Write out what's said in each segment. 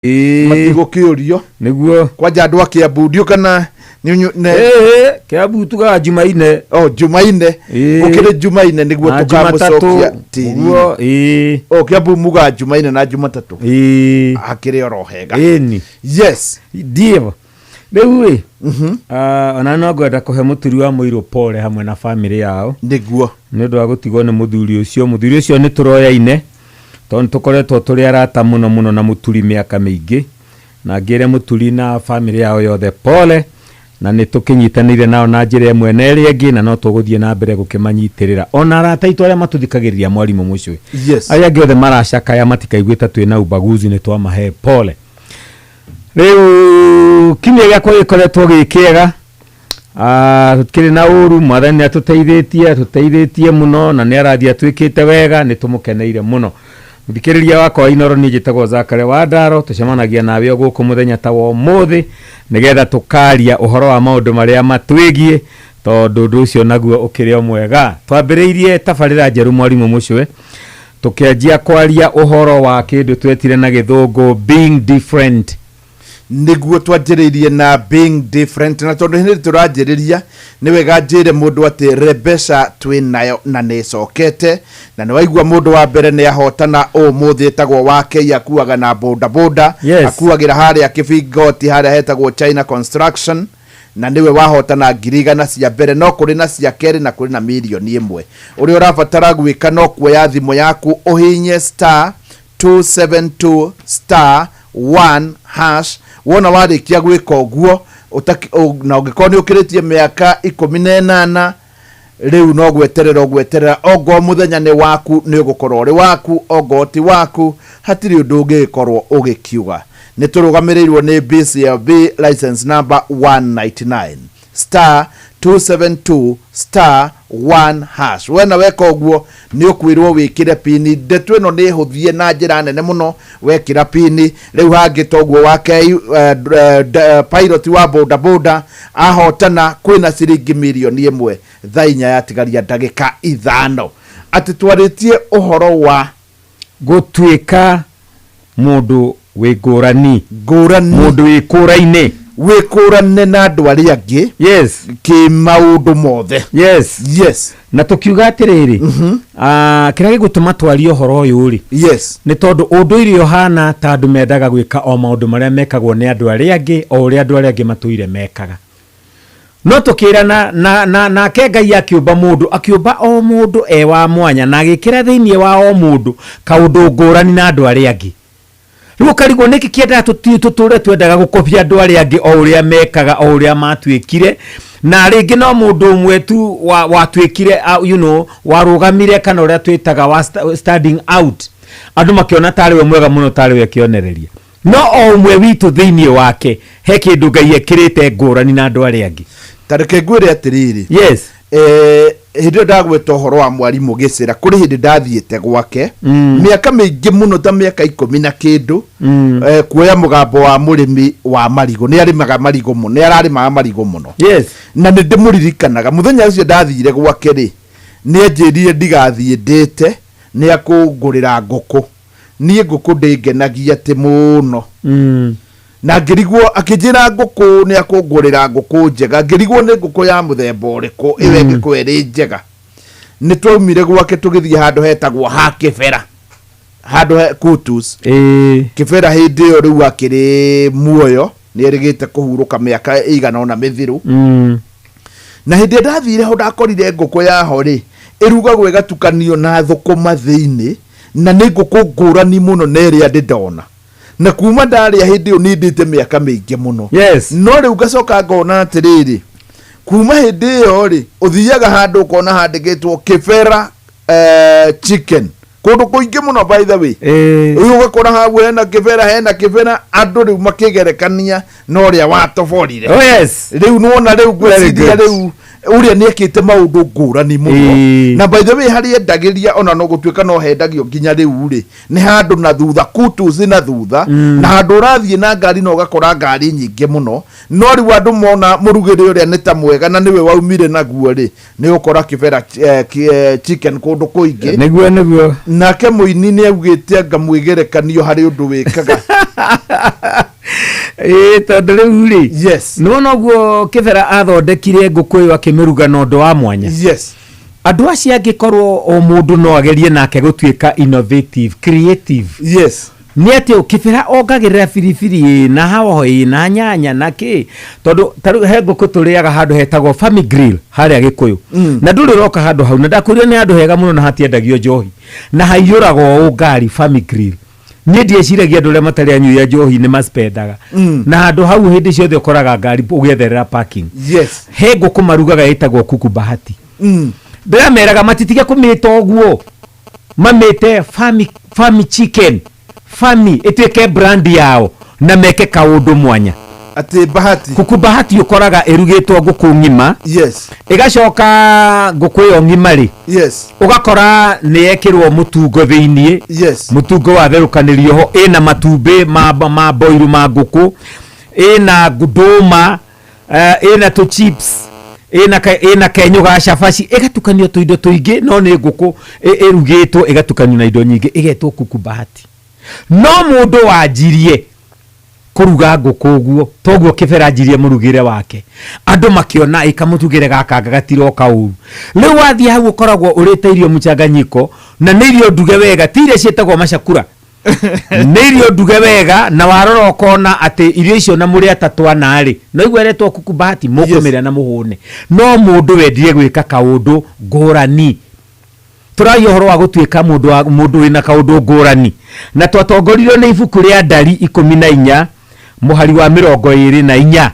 Matigũkĩũrio. Nĩguo. Kwanja andũ a Kĩambu ndiũ kana Ĩĩ, Kĩambu tugaga Jumaine. Oh, Jumaine. Gũkĩrĩ Jumaine nĩguo Na tũkamũcokia Jumatatũ, tĩri. Ũguo, ĩĩ. Oh, Kĩambu mugaga Jumaine na Jumatatũ. Ĩĩ. Hakĩrĩ oro hega. Ĩni. Yes. Ndio. Rĩu ĩ, ona no ngwenda kũhe mũturi wa mũirũ pole hamwe na bamĩrĩ yao. Nĩguo. Nĩ ũndũ wa gũtigwo nĩ mũthuri ũcio. Mũthuri ũcio nĩ tũroyaine tondũ nĩ tũkoretwo tũrĩ arata mũno mũno na mũturi mĩaka mĩingĩ. Na ngĩre mũturi na bamĩrĩ yao yothe pole, na nĩ tũkĩnyitanĩire nao na njĩra ĩmwe na ĩrĩa ĩngĩ, na no tũgũthiĩ na mbere gũkĩmanyitĩrĩra. Ona arata aitũ arĩa matũthikagĩrĩria mwarimũ Mũcũĩ. Yes. Arĩa angĩ othe maracakaya matikaiguĩte ta twĩna ubaguzi, nĩ twamahe pole. Rĩu kiumia gĩakwa gĩkoretwo gĩ kĩega. Tũtikĩrĩ na ũru, Mwathani nĩ atũteithĩtie, atũteithĩtie mũno na nĩ arathiĩ atwĩkĩte wega, nĩ tũmũkeneire mũno. Mũthikĩrĩria wakwa wa Inooro, niĩ njĩtagwo Zachary Wandaro, tũcemanagia nawe o gũkũ mũthenya ta wa ũmũthĩ nĩgetha tũkaria ũhoro wa maũndũ marĩa matwĩgiĩ, tondũ ũndũ ũcio naguo ũkĩrĩ o mwega. Twambĩrĩirie tabarĩra njerũ mwarimũ Mũcwe, tũkĩanjia kwaria ũhoro wa kĩndũ twetire na gĩthũngũ being different. Nĩguo twanjĩrĩirie na being different, na tondũ hĩndĩ tũranjĩrĩria nĩ wega njĩre mũndũ atĩ Rebesha twĩ nayo na nĩ ĩcokete, na nĩ waigua mũndũ wa mbere nĩ ahotana ũmũthĩ, etagwo Wakei, akuaga na boda boda. Yes. Akuagĩra harĩa Kĩbingoti, harĩa hetagwo China Construction, na nĩwe wahotana ngiri igana cia mbere, no kũrĩ na cia kerĩ na kũrĩ na mirioni ĩmwe. Ũrĩa ũrabatara gwĩka no kuoya thimũ yaku ũhinye star 272 star 1 hash. Wona warĩkia gwĩka ũguo, na ũngĩkorwo nĩ ũkĩrĩtie mĩaka 18, rĩu no gweterera ũgweterera. Ongorwo mũthenya nĩ waku, nĩ ũgũkorwo ũrĩ waku, ongorwo ti waku, hatirĩ ũndũ ũngĩgĩkorwo ũgĩkiuga. Nĩ tũrũgamĩrĩirwo nĩ BCLB license number 199, star 272 star 1 hash. Wena weka ũguo nĩ ũkwĩrwo wĩkĩre pini. Ndeto ĩno nĩ hũthie na njĩra nene mũno. Wekĩra pini rĩu hangĩ toguo wake pilot wa boda boda ahotana, kwĩna ciringi mirioni 1 thaa 4 yatigaria ndagĩka 5. Atĩ twarĩtie ũhoro wa gũtuĩka mũndũ wĩ ngũrani. Ngũrani. Mũndũ wĩ kũra-inĩ. Wĩkũrane na andũ arĩa angĩ. Yes. Kĩmaũndũ mothe. Yes. Yes. Na tũkiuga atĩrĩrĩ, kĩrĩa gĩgũtũma twarie ũhoro ũyũ rĩ, Yes. nĩ tondũ ũndũire ũhana ta andũ mendaga gwĩka o maũndũ marĩa mekagwo nĩ andũ arĩa angĩ, o ũrĩa andũ arĩa angĩ matũire mekaga. No tũkĩrana na nake Ngai akĩũmba mũndũ, akĩũmba o mũndũ e wa mwanya, na agĩkĩra thĩinĩ wa o mũndũ kaũndũ ngũrani na andũ arĩa angĩ. Rĩu ũkarigwo nĩkĩ kĩendaga tũtũre twendaga gũkobia andũ arĩa angĩ o ũrĩa mekaga, o ũrĩa matuĩkire, na rĩngĩ no mũndũ ũmwe tu watuĩkire, warũgamire, kana ũrĩa twĩtaga wa standing out, andũ makĩona tarĩ we mwega mũno, tarĩ we kĩonereria. No o ũmwe witũ thĩinĩ wake he kĩndũ Ngai ekĩrĩte ngũrani na andũ arĩa angĩ. Ta reke ngwĩre atĩrĩrĩ. Yes. Hĩndĩ ĩyo ndagweta ũhoro wa mwarimũ Gĩcĩra, kũrĩ hĩndĩ ndathiĩte gwake mĩaka mĩingĩ mũno, ta mĩaka 10 na kĩndũ, kuoya mũgambo wa mũrĩmi wa marigũ. Nĩ arĩmaga marigũ mũno, nĩ ararĩmaga marigũ mũno. Yes. Na nĩ ndĩmũririkanaga mũthenya ũcio ndathire gwake rĩ, nĩ anjĩrire ndigathiĩ ndĩte, nĩ akũngũrĩra ngũkũ. Niĩ ngũkũ ndĩngenagia atĩ mũno. Na ngĩrigwo, akĩnjĩra ngũkũ nĩ akũngũrĩra ngũkũ njega, ngĩrigwo nĩ ngũkũ ya mũthemba ũrĩkũ ĩyo ĩngĩkorwo ĩrĩ njega. Nĩ twaumire gwake tũgĩthiĩ handũ hetagwo ha Kĩbera, handũ he Kutus. Kĩbera hĩndĩ ĩyo rĩu akĩrĩ muoyo, nĩ erĩgĩte kũhurũka mĩaka ĩigana ũna mĩthiru. Na hĩndĩ ĩrĩa ndathire ho ndakorire ngũkũ yaho rĩ, ĩrugagwo ĩgatukanio na thũkũma thĩinĩ, na nĩ ngũkũ ngũrani mũno na ĩrĩa ndĩ ndona. Na kuma ndarĩa hĩndĩ ĩyo nĩ ndĩte mĩaka mĩingĩ mũno. Yes. No rĩu ngacoka ngona atĩrĩrĩ, kuma hĩndĩ ĩyo rĩ, ũthiaga handũ ũkona handĩkĩtwo Kĩbera chicken kũndũ kũingĩ mũno, by the way. Rĩu ũgakora hau hena Kĩbera, hena Kĩbera, andũ rĩu makĩgerekania na ũrĩa watoborire. Oh, yes. Rĩu nĩwona rĩu Very ngwĩciria good. rĩu Ũrĩa nĩ ekĩte maũndũ ngũrani mũno. Na by the way, harĩa endagĩria, ona no gũtuĩka no hendagio nginya rĩu rĩ, nĩ handũ na thutha kutuzi na thutha, na handũ ũrathiĩ na ngari na ũgakora ngari nyingĩ mũno. No rĩu andũ mona mũrugĩre ũrĩa nĩ ta mwega na nĩwe waumire naguo rĩ, nĩ ũkora Kĩbera Chicken kũndũ kũingĩ. Nĩguo, nĩguo. Nake mũini nĩ augĩte anga mwĩgerekanio harĩ ũndũ wĩkaga. Ĩĩ, tondũ rĩu rĩ, nĩwona ũguo Kĩbera athondekire ngũkũ ĩyo, akĩmĩruga na ũndũ wa mwanya. Andũ acio angĩkorwo o mũndũ no agerie nake gũtuĩka innovative, creative, nĩ atĩ Kĩbera ongagĩrĩra biribiri ĩ na hoho ĩ na nyanya na kĩ, tondũ ta rĩu he ngũkũ tũrĩaga handũ hetagwo Family Grill harĩa Gĩkũyũ, na ndũrĩ ũroka handũ hau, na ndakwĩrire nĩ handũ hega mũno na hatiendagio njohi na haiyũraga ũũ ngari. Family Grill, niĩ ndieciragia andũ arĩa matarĩ anyui a njohi nĩ maspendaga na handũ hau. Hĩndĩ ciothe ũkoraga ngari ũgĩetherera parking. He ngũkũ marugaga ĩtagwo kuku bahati. Ndĩrameraga matitige kũmĩta ũguo, mamĩte Fami Chicken, Fami ĩtuĩke brand yao na meke kaũndũ mwanya. Atĩ Bahati. Kuku bahati ũkoraga ĩrugĩtwo ngũkũ ng'ima, ĩgacoka ngũkũ ĩyo ng'ima rĩ, ũgakora nĩ yekĩrwo mũtungo thĩiniĩ, mũtungo watherũkanĩrio ho, ĩna matumbĩ ma boiru ma ngũkũ, ĩna ndũma, ĩna tũ chips, ĩna kenyũ ga cabaci, ĩgatukanio tũindo tũingĩ, no nĩ ngũkũ ĩrugĩtwo ĩgatukanio na indo nyingĩ, ĩgetwo kuku bahati. No mũndũ wanjirie kũruga ngũkũ ũguo toguo Kĩbera anjirie mũrugĩre wake, andũ makĩona ĩ kamũtugĩre gaka gatiroka ũru. Rĩu wathiĩ hau ũkoragwo ũrĩte irio mchanganyiko, na nĩ irio nduge wega, ti iria ciĩtagwo macakura, nĩ irio nduge wega, na warora ũkona atĩ irio icio na mũrĩ atatũ ana rĩ, no igua ĩretwo kuku bahati, mũkũmĩrĩa na mũhũne. No mũndũ wendire gwĩka kaũndũ ngũrani. Tũraria ũhoro wa gũtuĩka mũndũ wa mũndũ wĩna kaũndũ ngũrani, na twatongoririo nĩ ibuku rĩa Ndari 14 mũhari wa 24.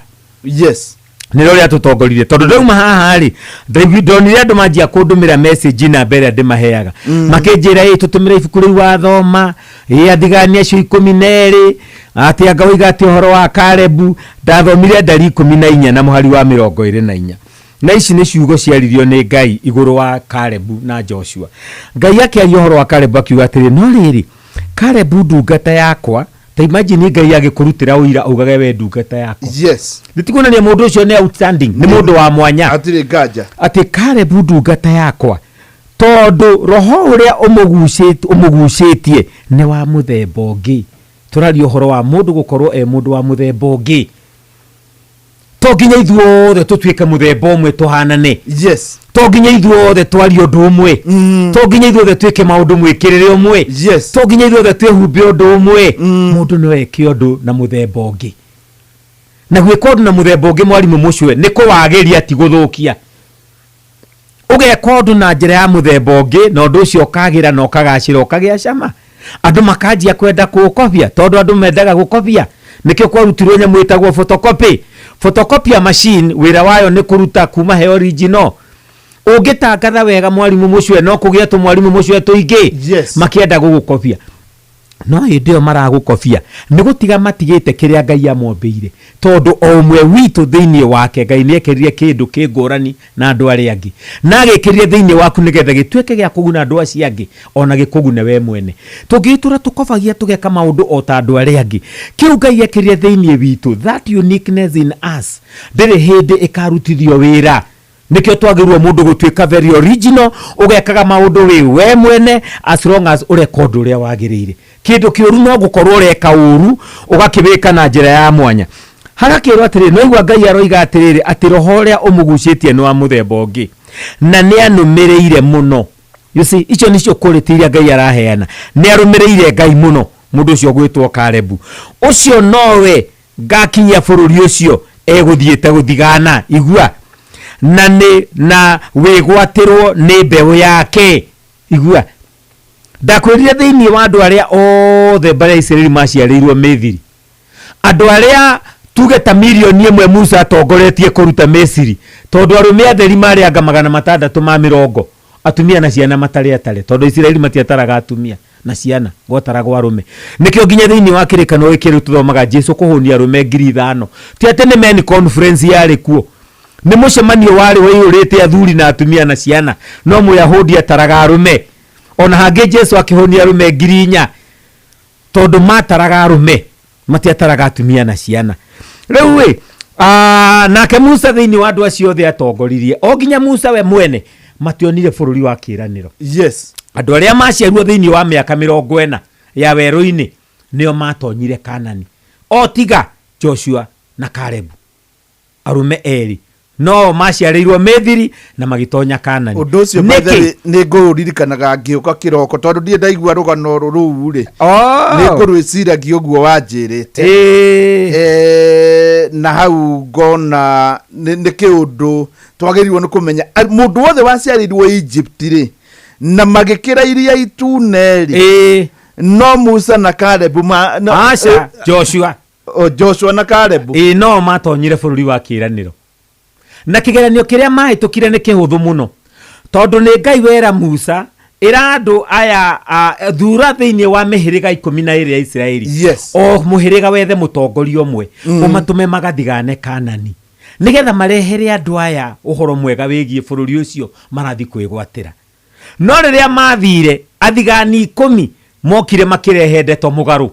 Nĩrĩo rĩatũtongoririe, tondũ ndauma haha rĩ, ndonire andũ manjia kũndũmĩra message namba ĩrĩa ndĩmaheaga, makĩnjĩra, ĩ tũtũmĩre ibuku rĩu wathoma, ĩ athigani acio 12, atĩ anga woiga atĩ ũhoro wa Karebu. Ndathomire Ndari 14 na mũhari wa 24, na ici nĩ ciugo ciaririo nĩ Ngai igũrũ wa Karebu na Joshua. Ngai akĩaria ũhoro wa Karebu akiuga atĩrĩ, no rĩrĩ, Karebu ndungata yakwa. Ta imagine Ngai agĩkũrutĩra ũira augage we ndungata yakwa. Nĩtikuonania mũndũ ũcio nĩ outstanding, nĩ mũndũ wa mwanya. Hatirĩ nganja. Atĩ Karebu ndungata yakwa, tondũ roho ũrĩa ũmũgucĩtie nĩ wa mũthemba ũngĩ. Tũraria ũhoro wa mũndũ gũkorwo e mũndũ wa mũthemba ũngĩ. To nginya ithuothe tũtuĩke mũthemba ũmwe, tũhanane. To nginya ithuothe twarie ũndũ ũmwe. To nginya ithuothe twĩke maũndũ mwĩkĩrĩre ũmwe. To nginya ithuothe twĩhumbe ũndũ ũmwe. Mũndũ no eke ũndũ na mũthemba ũngĩ, na gwĩka ũndũ na mũthemba ũngĩ, mwarimũ mũcwe, nĩ kũwagĩria, ti gũthũkia. Ũgeka ũndũ na njĩra ya mũthemba ũngĩ, na ũndũ ũcio ũkagĩra na ũkagacĩra, ũkagĩa cama, andũ makanjia kwenda kũũkobia, tondũ andũ mendaga gũkobia. Nĩkĩo kwarutirwo nyamũ ĩtagwo photocopy. Photocopier machine, wĩra wayo nĩ kũruta kuma he original. Ũngĩtangatha wega, mwarimũ mũcwe, no kũgĩa tũmwarimũ mũcwe tũingĩ makĩenda gũgũkobia. No hĩndĩ ĩyo maragũkobia, nĩ gũtiga matigĩte kĩrĩa Ngai amombĩire, tondũ o ũmwe witũ thĩinĩ wake Ngai nĩ ekĩrire kĩndũ kĩ ngũrani na andũ arĩa angĩ, na agĩkĩrire thĩinĩ waku nĩgetha gĩtuĩke gĩa kũguna andũ acio angĩ ona gĩkũgune we mwene. Tũngĩgĩtũra tũkobagia tũgeka maũndũ o ta andũ arĩa angĩ, kĩu Ngai ekĩrire thĩinĩ witũ, that uniqueness in us, ndĩrĩ hĩndĩ ĩkarutithio wĩra. Nĩkĩo twagĩrĩirwo mũndũ gũtuĩka very original, ũgekaga maũndũ wĩ we mwene, as long as ũreka ũndũ ũrĩa wagĩrĩire. Kĩndũ kĩũru no gũkorwo ũreka ũru, ũgakĩwĩka na njĩra ya mwanya. Hagakĩrwo atĩrĩrĩ, no igua Ngai aroiga atĩrĩrĩ, atĩ roho ũrĩa ũmũgucĩtie nĩ wa mũthemba ũngĩ na nĩ anũmĩrĩire mũno. You see, icio nĩcio quality iria Ngai araheana. Nĩ arũmĩrĩire Ngai mũno mũndũ ũcio ũgwĩtwo Karebu ũcio, nowe ngakinyia bũrũri ũcio egũthiĩte gũthigana. Igua, na nĩ na wĩgwatĩrwo nĩ mbeũ yake. Igua, ndakwĩrire thĩinĩ wa andũ arĩa othe mbarĩ ya Isiraeli maciarĩirwo Mĩthiri, andũ arĩa tuge ta 1 million Musa atongoretie kũruta Misiri, tondũ arũme atheri marĩ anga 680, atumia na ciana matarĩ atare, tondũ Isiraeli matiataraga atumia na ciana, gwataragwo arũme. Nĩkĩo nginya thĩinĩ wa Kĩrĩkanĩro gĩkĩ rĩu tũthomaga Jesu kũhũnia arũme 5,000. Ti atĩ nĩ men conference yarĩ kuo. Nĩ mũcemanio warĩ waiyũrĩte athuri na atumia na ciana, no Mũyahudi ataraga arũme. Ona hangĩ Jesu akĩhũnia arũme 4,000 tondũ mataraga arũme, matiataraga atumia na ciana. Rĩu ĩ, nake Musa thĩinĩ wa andũ acio othe atongoririe, o nginya Musa we mwene, mationire bũrũri wa kĩĩranĩro. Yes. Andũ arĩa maciarirwo thĩinĩ wa mĩaka 40 ya werũ-inĩ nĩo matonyire Kanani, o tiga Joshua na Kalebu, arũme erĩ no maciarĩirwo Mĩthiri na magĩtonya Kanani. Ũndũ ũcio by the way nĩ ngũũririkanaga ngĩũka kĩroko tondũ ndirĩ ndaigua rũgano rũu rĩ. Nĩ ngũrwĩciragia ũguo wanjĩrĩte. Na hau ngona nĩ kĩũndũ twagĩrĩirwo nĩ kũmenya. Mũndũ wothe waciarĩirwo Egypt rĩ, na magĩkĩra Iria Itune rĩ, no Musa na Kalebu ma, no, Aca, Joshua. O Joshua na Kalebu. Ĩĩ, no matonyire bũrũri wa kĩĩranĩro. Na kĩgeranio kĩrĩa mahĩtũkire nĩ kĩhũthũ mũno, tondũ nĩ Ngai wera Musa, ĩra andũ aya, thura thĩinĩ wa mĩhĩrĩga 12 ya Isiraeli. Yes. O mũhĩrĩga wethe mũtongoria ũmwe, ũmatũme magathigane Kanani, nĩgetha marehere andũ aya ũhoro mwega wĩgiĩ bũrũri ũcio marathiĩ kwĩgwatĩra. No rĩrĩa maathiire, athigani 10 mokire makĩrehe ndeto mũgarũ.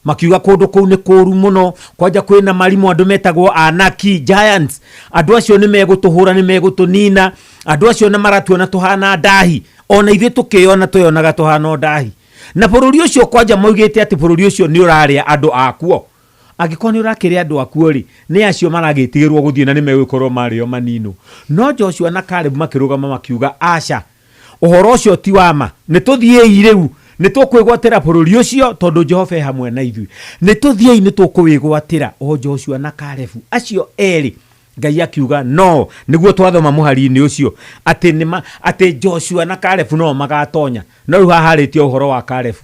Makiuga kũndũ kũu nĩ kũũru mũno, kwanja kwĩ na marimũ andũ metagwo Anaki, giants. Andũ acio nĩ megũtũhũra, nĩ megũtũnina. Andũ acio na maratuona tũhana ndahi. O na ithuĩ tũkĩyona tweyonaga tũhana o ndahi. Na bũrũri ũcio kwanja moigĩte atĩ bũrũri ũcio nĩ ũrarĩa andũ akuo. Angĩkorwo nĩ ũrakĩrĩa andũ akuo-rĩ, nĩ acio maragĩtigĩrwo gũthiĩ na nĩ megũkorwo marĩo maninwo. No Joshua na Kalebu makĩrũgama makiuga, Aca, ũhoro ũcio ti wa ma. Nĩ tũthiĩi rĩu, nĩ tũkwĩgwatĩra bũrũri ũcio, tondũ Jehova e hamwe na ithuĩ. Nĩ tũthiĩi, nĩ tũkũwĩgwatĩra. O Joshua na Kalebu acio erĩ, Ngai akiuga no, nĩguo twathoma mũhari-inĩ ũcio, atĩ nĩ ma, atĩ Joshua na Kalebu no magatonya. No rĩu haha harĩtie ũhoro wa Kalebu.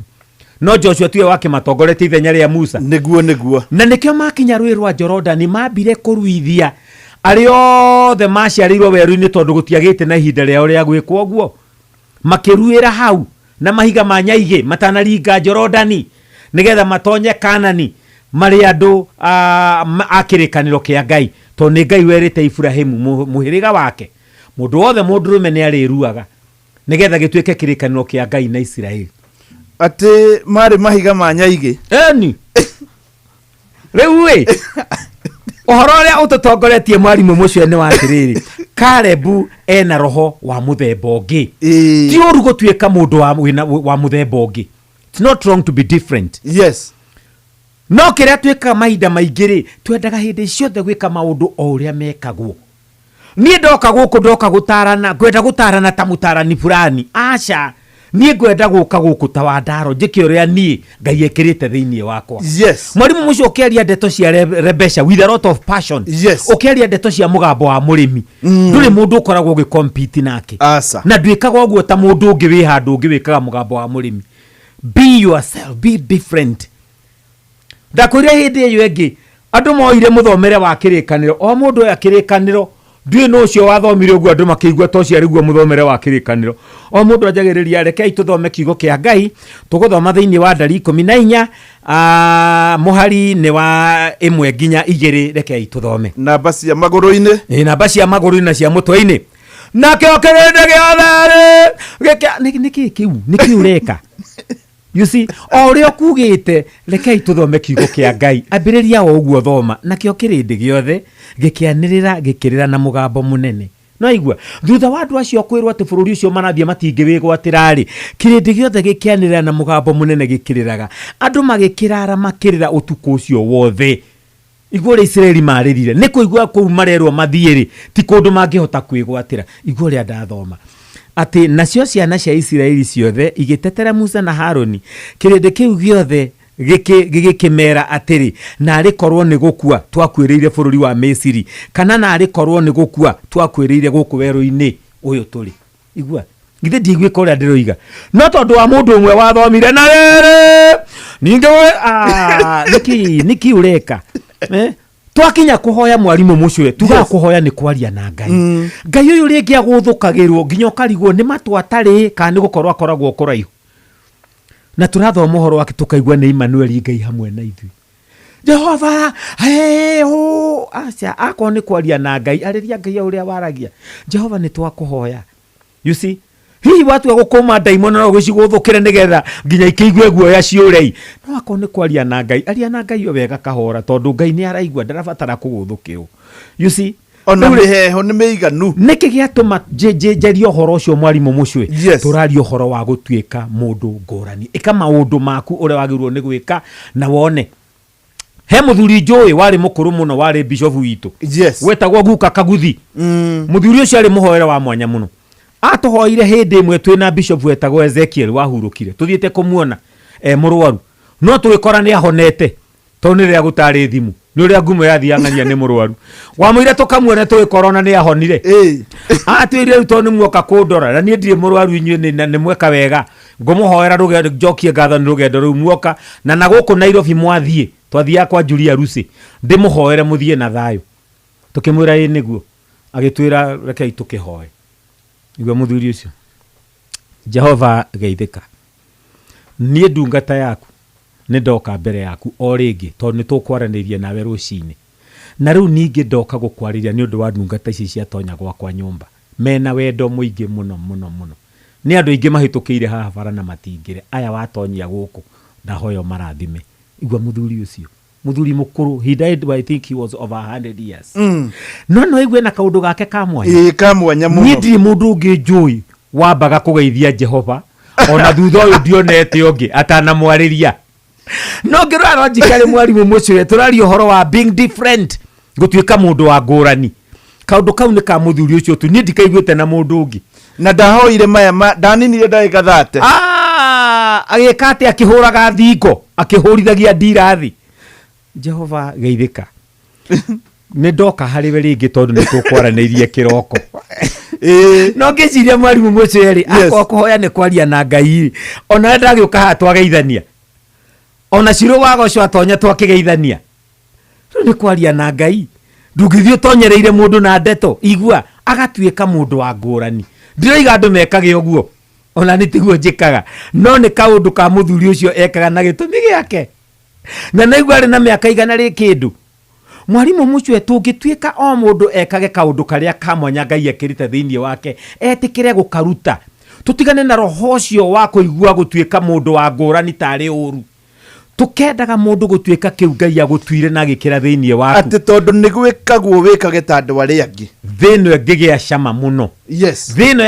No Joshua tiwe wakĩmatongoretie ithenya rĩa Musa. Nĩguo, nĩguo. Na nĩkĩo makinya rũĩ rwa Jorodani mambire kũruithia arĩa othe maciarĩirwo werũ-inĩ tondũ gũtiagĩte na ihinda rĩao rĩa gwĩkwo ũguo. Makĩruĩra hau na mahiga ma nyaigĩ matanaringa Jorodani nĩgetha matonye Kanani marĩ andũ a kĩrĩkanĩro kĩa Ngai, tondũ nĩ Ngai werĩte Iburahimu mũhĩrĩga wake mũndũ wothe mũndũrũme nĩ arĩruaga nĩgetha gĩtuĩke kĩrĩkanĩro kĩa Ngai na Isiraeli. Atĩ marĩ mahiga ma nyaigĩ. Eni. Rĩu ĩ ũhoro ũrĩa ũtũtongoretie mwarimũ mũcio nĩ wa atĩrĩrĩ, Kalebu ena roho wa mũthemba ũngĩ. Ti ũru gũtuĩka mũndũ wa mũthemba ũngĩ. It's not wrong to be different. Yes. No kĩrĩa twĩkaga mahinda maingĩ rĩ, twendaga hĩndĩ ciothe gwĩka maũndũ o ũrĩa mekagwo. Niĩ ndoka gũkũ ndoka gũtarana, ngwenda gũtarana ta mũtarani fulani. Aca, niĩ ngwenda gũka gũkũ ta Wandaro, njĩke ũrĩa niĩ Ngai ekĩrĩte thĩinĩ wakwa. Yes. Mwarimũ mũcio ũkĩaria ndeto cia Rebecca with a lot of passion. Yes. Ũkĩaria ndeto cia mũgambo wa mũrĩmi. Ndũrĩ mũndũ ũkoragwo ũgĩcompete nake. Aca. Na ndwĩkaga ũguo ta mũndũ ũngĩ wĩ handũ ũngĩ wĩkaga mũgambo wa mũrĩmi. Be yourself, be different. Ndakwĩrire hĩndĩ ĩyo ĩngĩ, andũ moire mũthomere wa kĩrĩkanĩro, o mũndũ oya kĩrĩkanĩro, ndiũĩ nũ ũcio wathomire ũguo andũ makĩigua ta ũcio arĩguo mũthomere wa kĩrĩkanĩro. O mũndũ anjagĩrĩria, rekei tũthome kiugo kĩa Ngai, tũgũthoma thĩinĩ wa ndari 14, mũhari nĩ wa 1 nginya 2, rekei tũthome. Namba cia magũrũ-inĩ. Ĩ, namba cia magũrũ-inĩ na cia mũtwe-inĩ. Nakĩo kĩrĩndĩ gĩothe-rĩ, nĩ kĩĩ kĩu? Nĩ kĩĩ ũreka? You see, o ũrĩa ũkugĩte, rekei tũthome kiugo kĩa Ngai. Ambĩrĩria o ũguo thoma, nakĩo kĩrĩndĩ gĩothe gĩkĩanĩrĩra gĩkĩrĩra na mũgambo mũnene. Nĩwaigua? Thutha wa andũ acio kwĩrwo atĩ bũrũri ũcio marathiĩ matingĩwĩgwatĩra-rĩ, kĩrĩndĩ gĩothe gĩkĩanĩrĩra na mũgambo mũnene gĩkĩrĩraga. Andũ magĩkĩrara makĩrĩra ũtukũ ũcio wothe. Igua ũrĩa Isiraeli maarĩrire, nĩ kũigua kũu marerwo mathiĩ-rĩ, ti kũndũ mangĩhota kwĩgwatĩra. Igua ũrĩa ndathoma, atĩ nacio ciana cia Isiraeli ciothe igĩtetera Musa na Haruni, kĩrĩndĩ kĩu gĩothe gĩgĩkĩmera atĩrĩ, Naarĩ korũo nĩ gũkua twakuĩrĩire bũrũri wa Misiri, kana naarĩ korũo nĩ gũkua twakuĩrĩire gũkũ werũ-inĩ ũyũ tũrĩ! Igua, githĩ ndiiguĩka ũrĩa ndĩroiga? No tondũ wa mũndũ ũmwe wathomire na rĩrĩ, ningĩ we, nĩkĩ, nĩkĩ ũreka? Twakinya kũhoya mwarimũ mũcwe, tugaga Yes. kũhoya nĩ kwaria na Ngai. Ngai ũyũ rĩngĩ agũthũkagĩrwo nginya ũkarigwo nĩ matũ atarĩ kana nĩ gũkorwo akoragwo kũraihu. Na tũrathoma ũhoro wake tũkaigua nĩ Immanueli, Ngai hamwe na ithuĩ. Jehova, hey, oh, aca akorwo nĩ kwaria na Ngai, arĩria Ngai o ũrĩa waragia. Jehova, nĩ twakũhoya. You see, hihi watua gũkũma ndaimono no gũcigũthũkĩre nĩgetha nginya ikĩigue guoya ciũrei. No akorwo nĩ kwaria na Ngai, aria na Ngai o wega kahora, tondũ Ngai nĩ araigua, ndarabatara kũgũthũkĩrwo. You see, Ona rĩu rĩ, mĩheho nĩ mĩiganu. Nĩkĩ gĩatũma njarie ũhoro ũcio, mwarimũ mũcwe? Yes. Tũraria ũhoro wa gũtuĩka mũndũ ngũrani. Ĩka maũndũ maku ũrĩa wagĩrĩirwo nĩ gwĩka na wone. He mũthuri njũĩ warĩ mũkũrũ mũno, warĩ bishofu witũ, wetagwo Guka Kaguthi. Mũthuri ũcio arĩ mũhoere wa mwanya mũno. Atũhoire hĩndĩ ĩmwe twĩna bishofu wetagwo Ezekiel wahurũkire, tũthiĩte kũmuona e mũrwaru, no tũgĩkora nĩ ahonete, tondũ nĩ rĩrĩa gũtarĩ thimũ, nĩ ũrĩa ngumo yathiaga ng'ania nĩ mũrwaru. Wamũire tũkamuona, tũgĩkora ona nĩ ahonire. Atwĩrire, rĩu tondũ nĩ muoka kũndora na niĩ ndirĩ mũrwaru, inyuĩ nĩ mweka wega, ngũmũhoera rũgendo, njokie ngatho nĩ rũgendo rũu muoka na gũkũ Nairobi mwathiĩ, twathiaga kwa Julia Lucy, ndĩmũhoere mũthiĩ na thayũ. Tũkĩmwĩra ĩ nĩguo. Agĩtwĩra rekei tũkĩhoe. Igua mũthuri ũcio, Jehova geithĩka, niĩ ndungata yaku nĩ ndoka mbere yaku o rĩngĩ, tondũ nĩ tũkwaranĩirie nawe rũcinĩ, na rĩu ningĩ ndoka gũkwarĩria nĩ ũndũ wa ndungata ici ciatonya gwakwa nyũmba mena wendo mũingĩ mũno mũno mũno. Nĩ andũ aingĩ mahĩtũkĩire haha bara na matingĩre, aya watonyia gũkũ, ndahoya ũmarathime. Igua mũthuri ũcio, mũthuri mũkũrũ, he died, I think he was over 100 years. No no igue na kaũndũ gake ka mwanya. Ĩĩ, ka mwanya Niĩ mũno. Ndirĩ mũndũ ũngĩ njũĩ wambaga kũgeithia Jehova, ona thutha ũyũ ndionete ũngĩ atanamwarĩria. No ngĩrora logically, mwarimũ mũcũre, tũraria ũhoro wa being different, gũtuĩka mũndũ wa ngũrani. Kaũndũ kau nĩ ka mũthuri ũcio tu, niĩ ndikaiguĩte na mũndũ ũngĩ. Na ndahoire maya ndaninire ndagĩka 30. Ah, agĩka atĩ akĩhũraga thingo, akĩhũrithagia ndira thĩ. Jehova geithĩka, nĩ ndoka harĩ we rĩngĩ tondũ nĩ tũkwaranĩirie kĩroko. No ngĩciria, mwarimũ mũcere, akorwo kũhoya nĩ kwaria na Ngai rĩ, ona ndagĩũka haha twageithania, ona cirũ wagoco atonya twakĩgeithania, rĩu nĩ kwaria na Ngai. Ndũngĩthiĩ ũtonyereire mũndũ na ndeto. Igua, agatuĩka mũndũ wa ngũrani. Ndiroiga andũ mekage ũguo, ona nĩ tiguo njĩkaga, no nĩ kaũndũ ka mũthuri ũcio ekaga na gĩtũmi gĩake, na naigua arĩ na mĩaka 100 rĩ kĩndũ. Mwarimũ mũcwe, tũngĩtuĩka o mũndũ ekage kaũndũ karĩa ka mwanya Ngai ekĩrĩte thĩinĩ wake, etĩkĩre gũkaruta, tũtigane na roho ũcio wa kũigua gũtuĩka mũndũ wa ngũrani tarĩ ũru. Tũkendaga mũndũ gũtuĩka kĩu Ngai agũtuire na agĩkĩra thĩinĩ waku. Atĩ tondũ nĩ gwĩkagwo wĩkage ta andũ arĩa angĩ. Thĩ ĩno ĩngĩgĩa cama mũno. Thĩ ĩno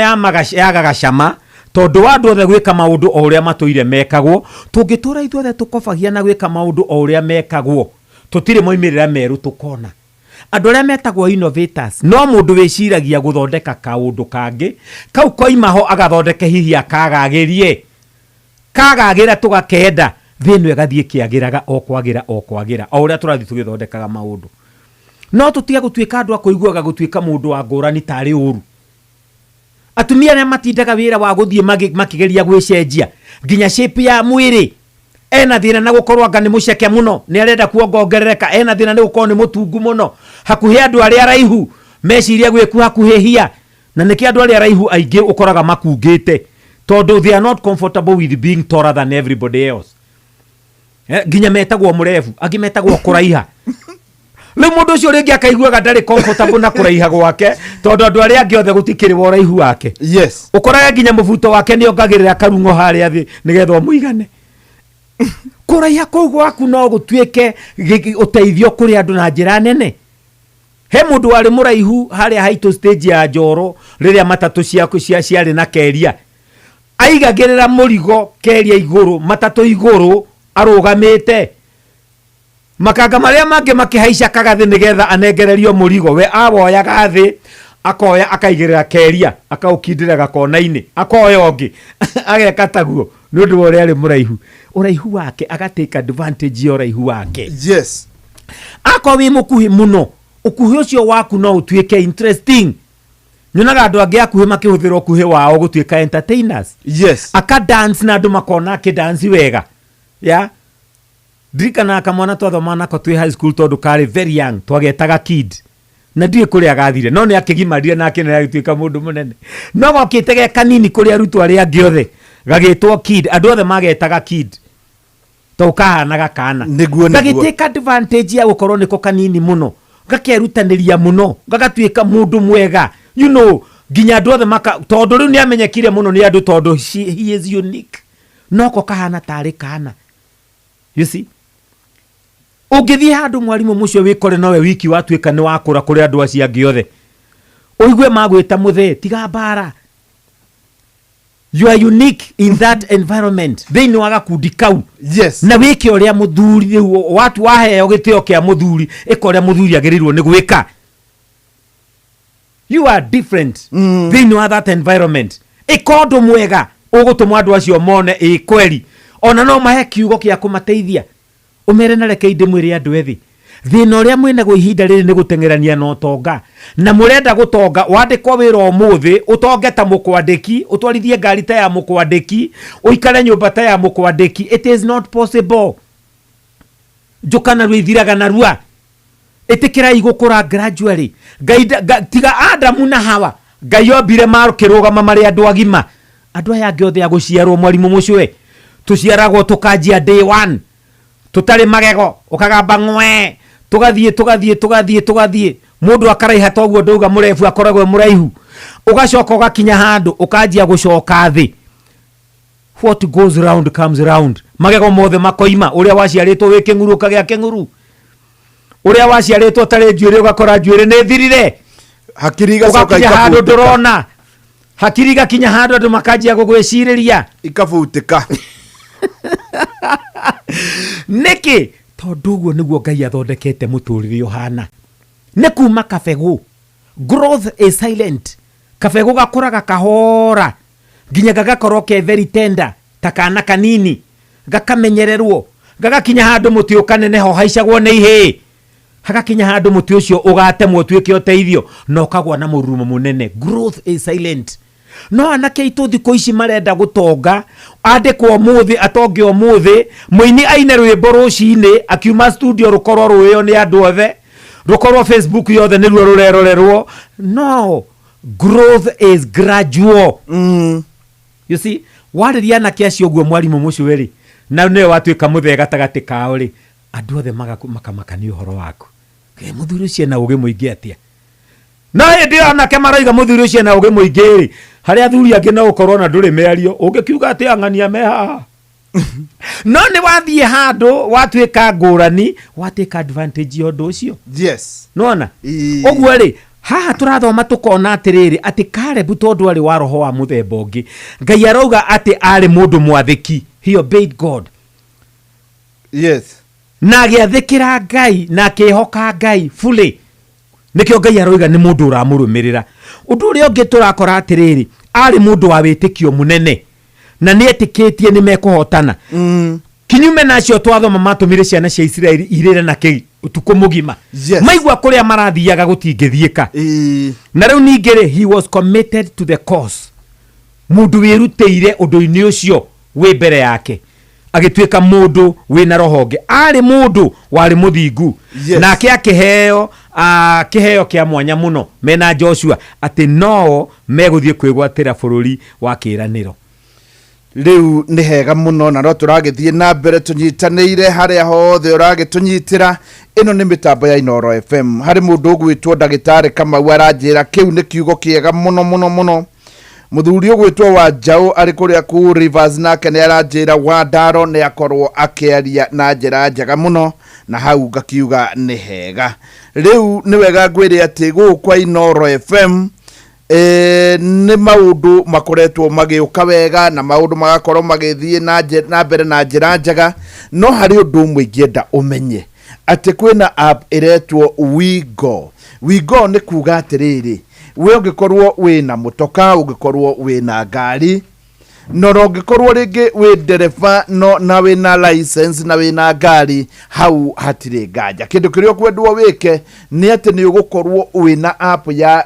yagaga cama tondũ wa andũ othe gwĩka maũndũ o ũrĩa matũire mekagwo. Tũngĩtũra ithuothe tũkobagia na gwĩka maũndũ o ũrĩa mekagwo, tũtirĩ moimĩrĩra merũ tũkona. Andũ arĩa metagwo innovators no mũndũ wĩciragia gũthondeka kaũndũ kangĩ, kau koima ho agathondeke, hihi akagagĩrie, kagagĩra tũgakenda. Thĩ ĩno ĩgathiĩ ĩkĩagĩraga o kwagĩra o kwagĩra o ũrĩa tũrathiĩ tũgĩthondekaga maũndũ. No tũtige gũtuĩka andũ a kũiguaga gũtuĩka mũndũ wa ngũrani tarĩ ũru. Atumia arĩa matindaga wĩra wa gũthiĩ makĩgeria gwĩcenjia nginya shape ya mwĩrĩ, ena thĩna na gũkorwo anga nĩ mũceke mũno, nĩ arenda kuongongerereka, ena thĩna nĩ gũkorwo nĩ mũtungu mũno hakuhĩ andũ arĩa araihu meciria gwĩkuhakuhĩhia. Na nĩkĩo andũ arĩa araihu aingĩ ũkoraga makungĩte, tondũ they are not comfortable with being taller than everybody else. Nginya metagwo mũrebu, angĩ metagwo kũraiha. Rĩu mũndũ ũcio rĩngĩ akaiguaga ndarĩ comfortable na kũraiha gwake, tondũ andũ arĩa angĩ othe gũtikĩrĩ wa ũraihu wake. Ũkoraga nginya mũbuto wake nĩ ongagĩrĩra karung'o harĩa thĩ nĩgetha ũmũigane. Kũraiha kũu gwaku no gũtuĩke ũteithio kũrĩ andũ na njĩra nene. He mũndũ warĩ mũraihu harĩa haitũ stage ya Njoro, rĩrĩa matatũ ciarĩ na keria, aigagĩrĩra mũrigo keria igũrũ, matatũ igũrũ, arũgamĩte. Makanga marĩa mangĩ makĩhaica kagathĩ nĩgetha anengererio mũrigo, we awoyaga thĩ, akoya akaigĩrĩra keria, akaũkindĩra gakona-inĩ, akoya ũngĩ ageka taguo nĩ ũndũ wa ũrĩa arĩ mũraihu. Ũraihu wake aga take advantage ya ũraihu wake. Akorwo wĩ mũkuhĩ mũno, ũkuhĩ ũcio waku no ũtuĩke interesting. Nyonaga andũ angĩ akuhĩ makĩhũthĩra ũkuhĩ wao gũtuĩka entertainers. Aka dance na andũ makona akĩ dance wega. Ya ndirikanaga kamwana twathomaga nako twĩ high school, tondũ karĩ very young, twagetaga Kid, na ndiũĩ kũrĩa gathire, no nĩ akĩgimarire na akĩnene agĩtuĩka mũndũ mũnene, no gokĩte ge kanini kũrĩ arutwo arĩa angĩ othe, gagĩtwo Kid, andũ othe magetaga Kid. To kahanaga kana. Nĩguo, nĩguo. Gagĩtĩka advantage ya gũkorwo nĩko kanini mũno, gakerutanĩria mũno, gagatuĩka mũndũ mwega, nginya andũ othe maka, tondũ rĩu nĩ amenyekire mũno nĩ andũ, tondũ he is unique, noko kahana tarĩ kana. You see, ũngĩthiĩ handũ, mwarimũ mũcio, wĩkore nowe wiki watuĩka nĩ wakũra kũrĩ andũ acio angĩ othe, ũigue magwĩta mũthee, tiga mbara. You are unique in that environment, thĩinĩ wa gakundi kau. Na wĩke ũrĩa mũthuri rĩu watu waheo gĩtĩo kĩa mũthuri, ĩka ũrĩa mũthuri agĩrĩirwo nĩ gwĩka. You are different thĩinĩ wa that environment. Ĩka ũndũ mwega ũgũtũma andũ acio mone ĩ kweri, ona no mahe kiugo kĩa kũmateithia, ũmere na reke ndĩmwĩre, andũ ethĩ, thĩna ũrĩa mwĩnaguo ihinda rĩrĩ nĩ gũteng'erania na ũtonga, na mũrenda gũtonga. Wandĩkwo wĩra ũmũthĩ, ũtonge ta mũkwandĩki, ũtwarithie ngari ta ya mũkwandĩki, ũikare nyũmba ta ya mũkwandĩki. It is not possible. Njũka narua ithiraga narua. Ĩtĩkĩrai gũkũra gradually. Ngai tiga Adamu na Hawa Ngai ombire makĩrũgama marĩ andũ agima. Andũ aya angĩ othe a gũciarwo, mwarimũ mũcwe, tũciaragwo tũkanjia day one tũtarĩ magego, ũkagamba ng'we, tũgathiĩ, tũgathiĩ, tũgathiĩ, tũgathiĩ, mũndũ akaraiha toguo ndauga mũrebu akoragwo e mũraihu, ũgacoka ũgakinya handũ ũkanjia gũcoka thĩ. What goes round comes round. Magego mothe makoima. Ũrĩa waciarĩtwo wĩ kĩng'uru ũkagĩa kĩng'uru, ũrĩa waciarĩtwo ũtarĩ njuĩrĩ ũgakora njuĩrĩ nĩ thirire. Hakiri igacoka Ũgakinya handũ ikabutĩka. Ndũrona hakiri igakinya handũ andũ makanjia gũgwĩcirĩria. Ikabutĩka. Nĩkĩ? Tondũ ũguo nĩguo Ngai athondekete mũtũrĩre ũhana, nĩ kuma kabegũ. Growth is silent. Kabegũ gakũraga kahora nginya gagakorwo ke very tender ta kana kanini, gakamenyererwo, gagakinya handũ mũtĩ ũkaneneha ũhaicagwo nĩ ihĩĩ, hagakinya handũ mũtĩ ũcio ũgatemwo ũtuĩke ũteithio na ũkagwa na mũrurumo mũnene. Growth is silent. No anake aitũ thikũ ici marenda gũtonga, andĩkwo ũmũthĩ atonge ũmũthĩ, mũini aine rwĩmbo rũcinĩ akiuma studio rũkorwo rũĩo nĩ andũ othe, rũkorwo Facebook yothe nĩruo rũrerorerwo. No growth is gradual. You see, warĩria anake acio ũguo, mwarimũ mũcwe rĩ, na nĩwe watuĩka mũthee gatagatĩ kao rĩ, andũ othe makamaka nĩ ũhoro waku. Ĩ, mũthuri ũcio ena ũgĩ mũingĩ atĩa? No hĩndĩ ĩyo anake marauga mũthuri ũcio ena ũgĩ mũingĩ rĩ, harĩ athuri angĩ no ũkorwo na ndũrĩ mĩario ũngĩkiuga atĩ ang'ania me haha, no nĩ wathiĩ handũ watuĩka ngũrani, watĩka advantage ya ũndũ ũcio. Nona ũguo rĩ, haha tũrathoma tũkona atĩrĩrĩ, atĩ Karebu tondũ arĩ wa roho wa mũthemba ũngĩ, Ngai arauga atĩ arĩ mũndũ mwathĩki. He obeyed God. Na agĩathĩkĩra Ngai na akĩhoka Ngai fully. Nĩkĩo Ngai aroiga nĩ mũndũ ũramũrũmĩrĩra. Ũndũ ũrĩa ũngĩ tũrakora atĩrĩrĩ, arĩ mũndũ wa wĩtĩkio mũnene na nĩ etĩkĩtie nĩ mekũhotana. Kinyume na acio twathoma matũmire ciana cia Isiraeli irĩre na kĩ ũtukũ mũgima. Maigua kũrĩa marathiaga gũtingĩthiĩka. Na rĩu ningĩ rĩ, he was committed to the cause, mũndũ wĩrutĩire ũndũ-inĩ ũcio wĩ mbere yake, agĩtuĩka mũndũ wĩna roho ũngĩ, arĩ mũndũ warĩ mũthingu. Nake akĩheo kĩheo kĩa mwanya mũno mena Joshua, atĩ noo megũthiĩ kwĩgwatĩra bũrũri wa kĩĩranĩro. Rĩu nĩ hega mũno, na no tũragĩthiĩ na mbere tũnyitanĩire harĩa hothe ũragĩtũnyitĩra. Ĩno nĩ mĩtambo ya Inoro FM. Harĩ mũndũ ũgwĩtwo ndagĩtarĩ Kamau aranjĩra kĩu nĩ kiugo kĩega mũno mũno mũno. Mũthuri ũgwĩtwo wa Njaũ arĩ kũrĩa ku Rivers nake nĩ aranjĩra Wandaro nĩ akorwo akĩaria na njĩra njega mũno, na hau ngakiuga nĩ hega. Rĩu nĩ wega ngwĩre atĩ gũkũ kwa Inoro FM nĩ maũndũ makoretwo magĩũka wega na maũndũ magakorwo magĩthiĩ na mbere na njĩra njega. No harĩ ũndũ ũmwe ingĩenda ũmenye, atĩ kwĩna app ĩretwo Wigo. Wigo nĩ kuga atĩrĩrĩ, we ũngĩkorwo wĩna mũtoka, ũngĩkorwo wĩna ngari, no ũngĩkorwo rĩngĩ wĩ ndereba no na wĩna license na wĩna ngari, hau hatirĩ nganja. Kĩndũ kĩrĩa ũkwendwo wĩke nĩ atĩ nĩ ũgũkorwo wĩna app ya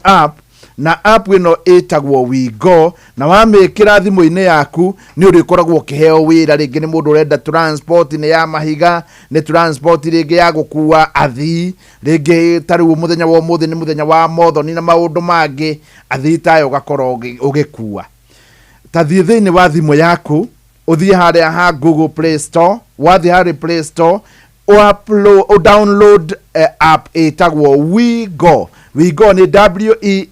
app, na app ĩno ĩtagwo Wigo, na wamĩkĩra thimũ-inĩ yaku nĩ ũrĩkoragwo ũkĩheo wĩra. Rĩngĩ nĩ mũndũ ũrenda transport, nĩ ya mahiga, nĩ transport rĩngĩ ya gũkua athii, rĩngĩ ta rĩu mũthenya wa ũmũthĩ nĩ mũthenya wa mothoni na maũndũ mangĩ, athii tayo ũgakorwo ũgĩkua. Ta thiĩ thĩinĩ wa thimũ yaku. Ũthiĩ harĩa ha Google Play Store, wathiĩ harĩ Play Store download app ĩtagwo WeGo. WeGo nĩ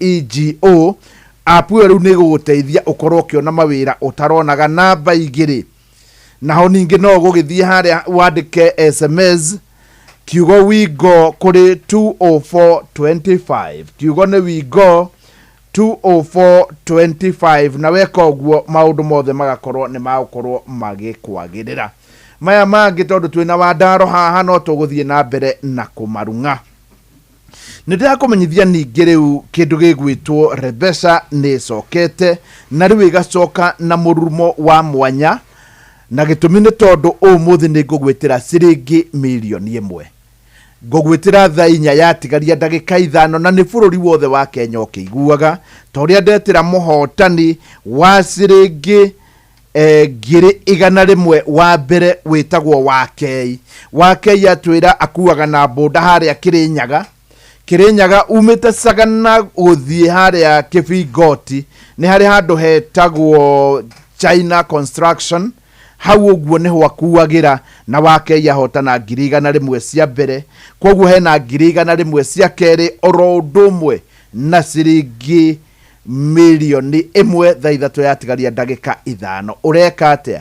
WEEGO. App ĩyo rĩu nĩ ĩgũgũteithia ũkorwo ũkĩona mawĩra ũtaronaga. Namba 2, naho ningĩ no ũgũgĩthiĩ harĩa wandĩke SMS kiugo WeGo kũrĩ 20425. Kiugo nĩ WeGo 20425, na weka ũguo maũndũ mothe magakorwo nĩ magũkorwo magĩkwagĩrĩra. Maya mangĩ, tondũ twĩna Wandaro haha, no tũgũthiĩ na mbere na kũmarung'a. Nĩ ndĩrakũmenyithia ningĩ rĩu kĩndũ gĩgwĩtwo Rebesha nĩ ĩcokete, na rĩu ĩgacoka na mũrurumo wa mwanya, na gĩtũmi nĩ tondũ ũmũthĩ nĩ ngũgwĩtĩra ciringi 1,000,000. Ngũgwĩtĩra thaa 4 yatigaria ndagĩka 5, na nĩ bũrũri wothe wa Kenya ũkĩiguaga ta ũrĩa ndetĩra mũhotani wa ciringi 100,000. Wa mbere wĩtagwo Wakei. Wakei atwĩra akuaga na bũnda harĩa Kĩrĩnyaga. Kĩrĩnyaga umĩte Sagana gũthiĩ harĩa Kĩbingoti nĩ harĩ handũ hetagwo China Construction, hau ũguo nĩho akuagĩra. Na Wakei ahotana 100,000 cia mbere, koguo hena 100,000 cia kerĩ oro ũndũ ũmwe na ciringi 1,000,000 thaa 3 yatigaria ndagĩka 5. Ũreka atĩa?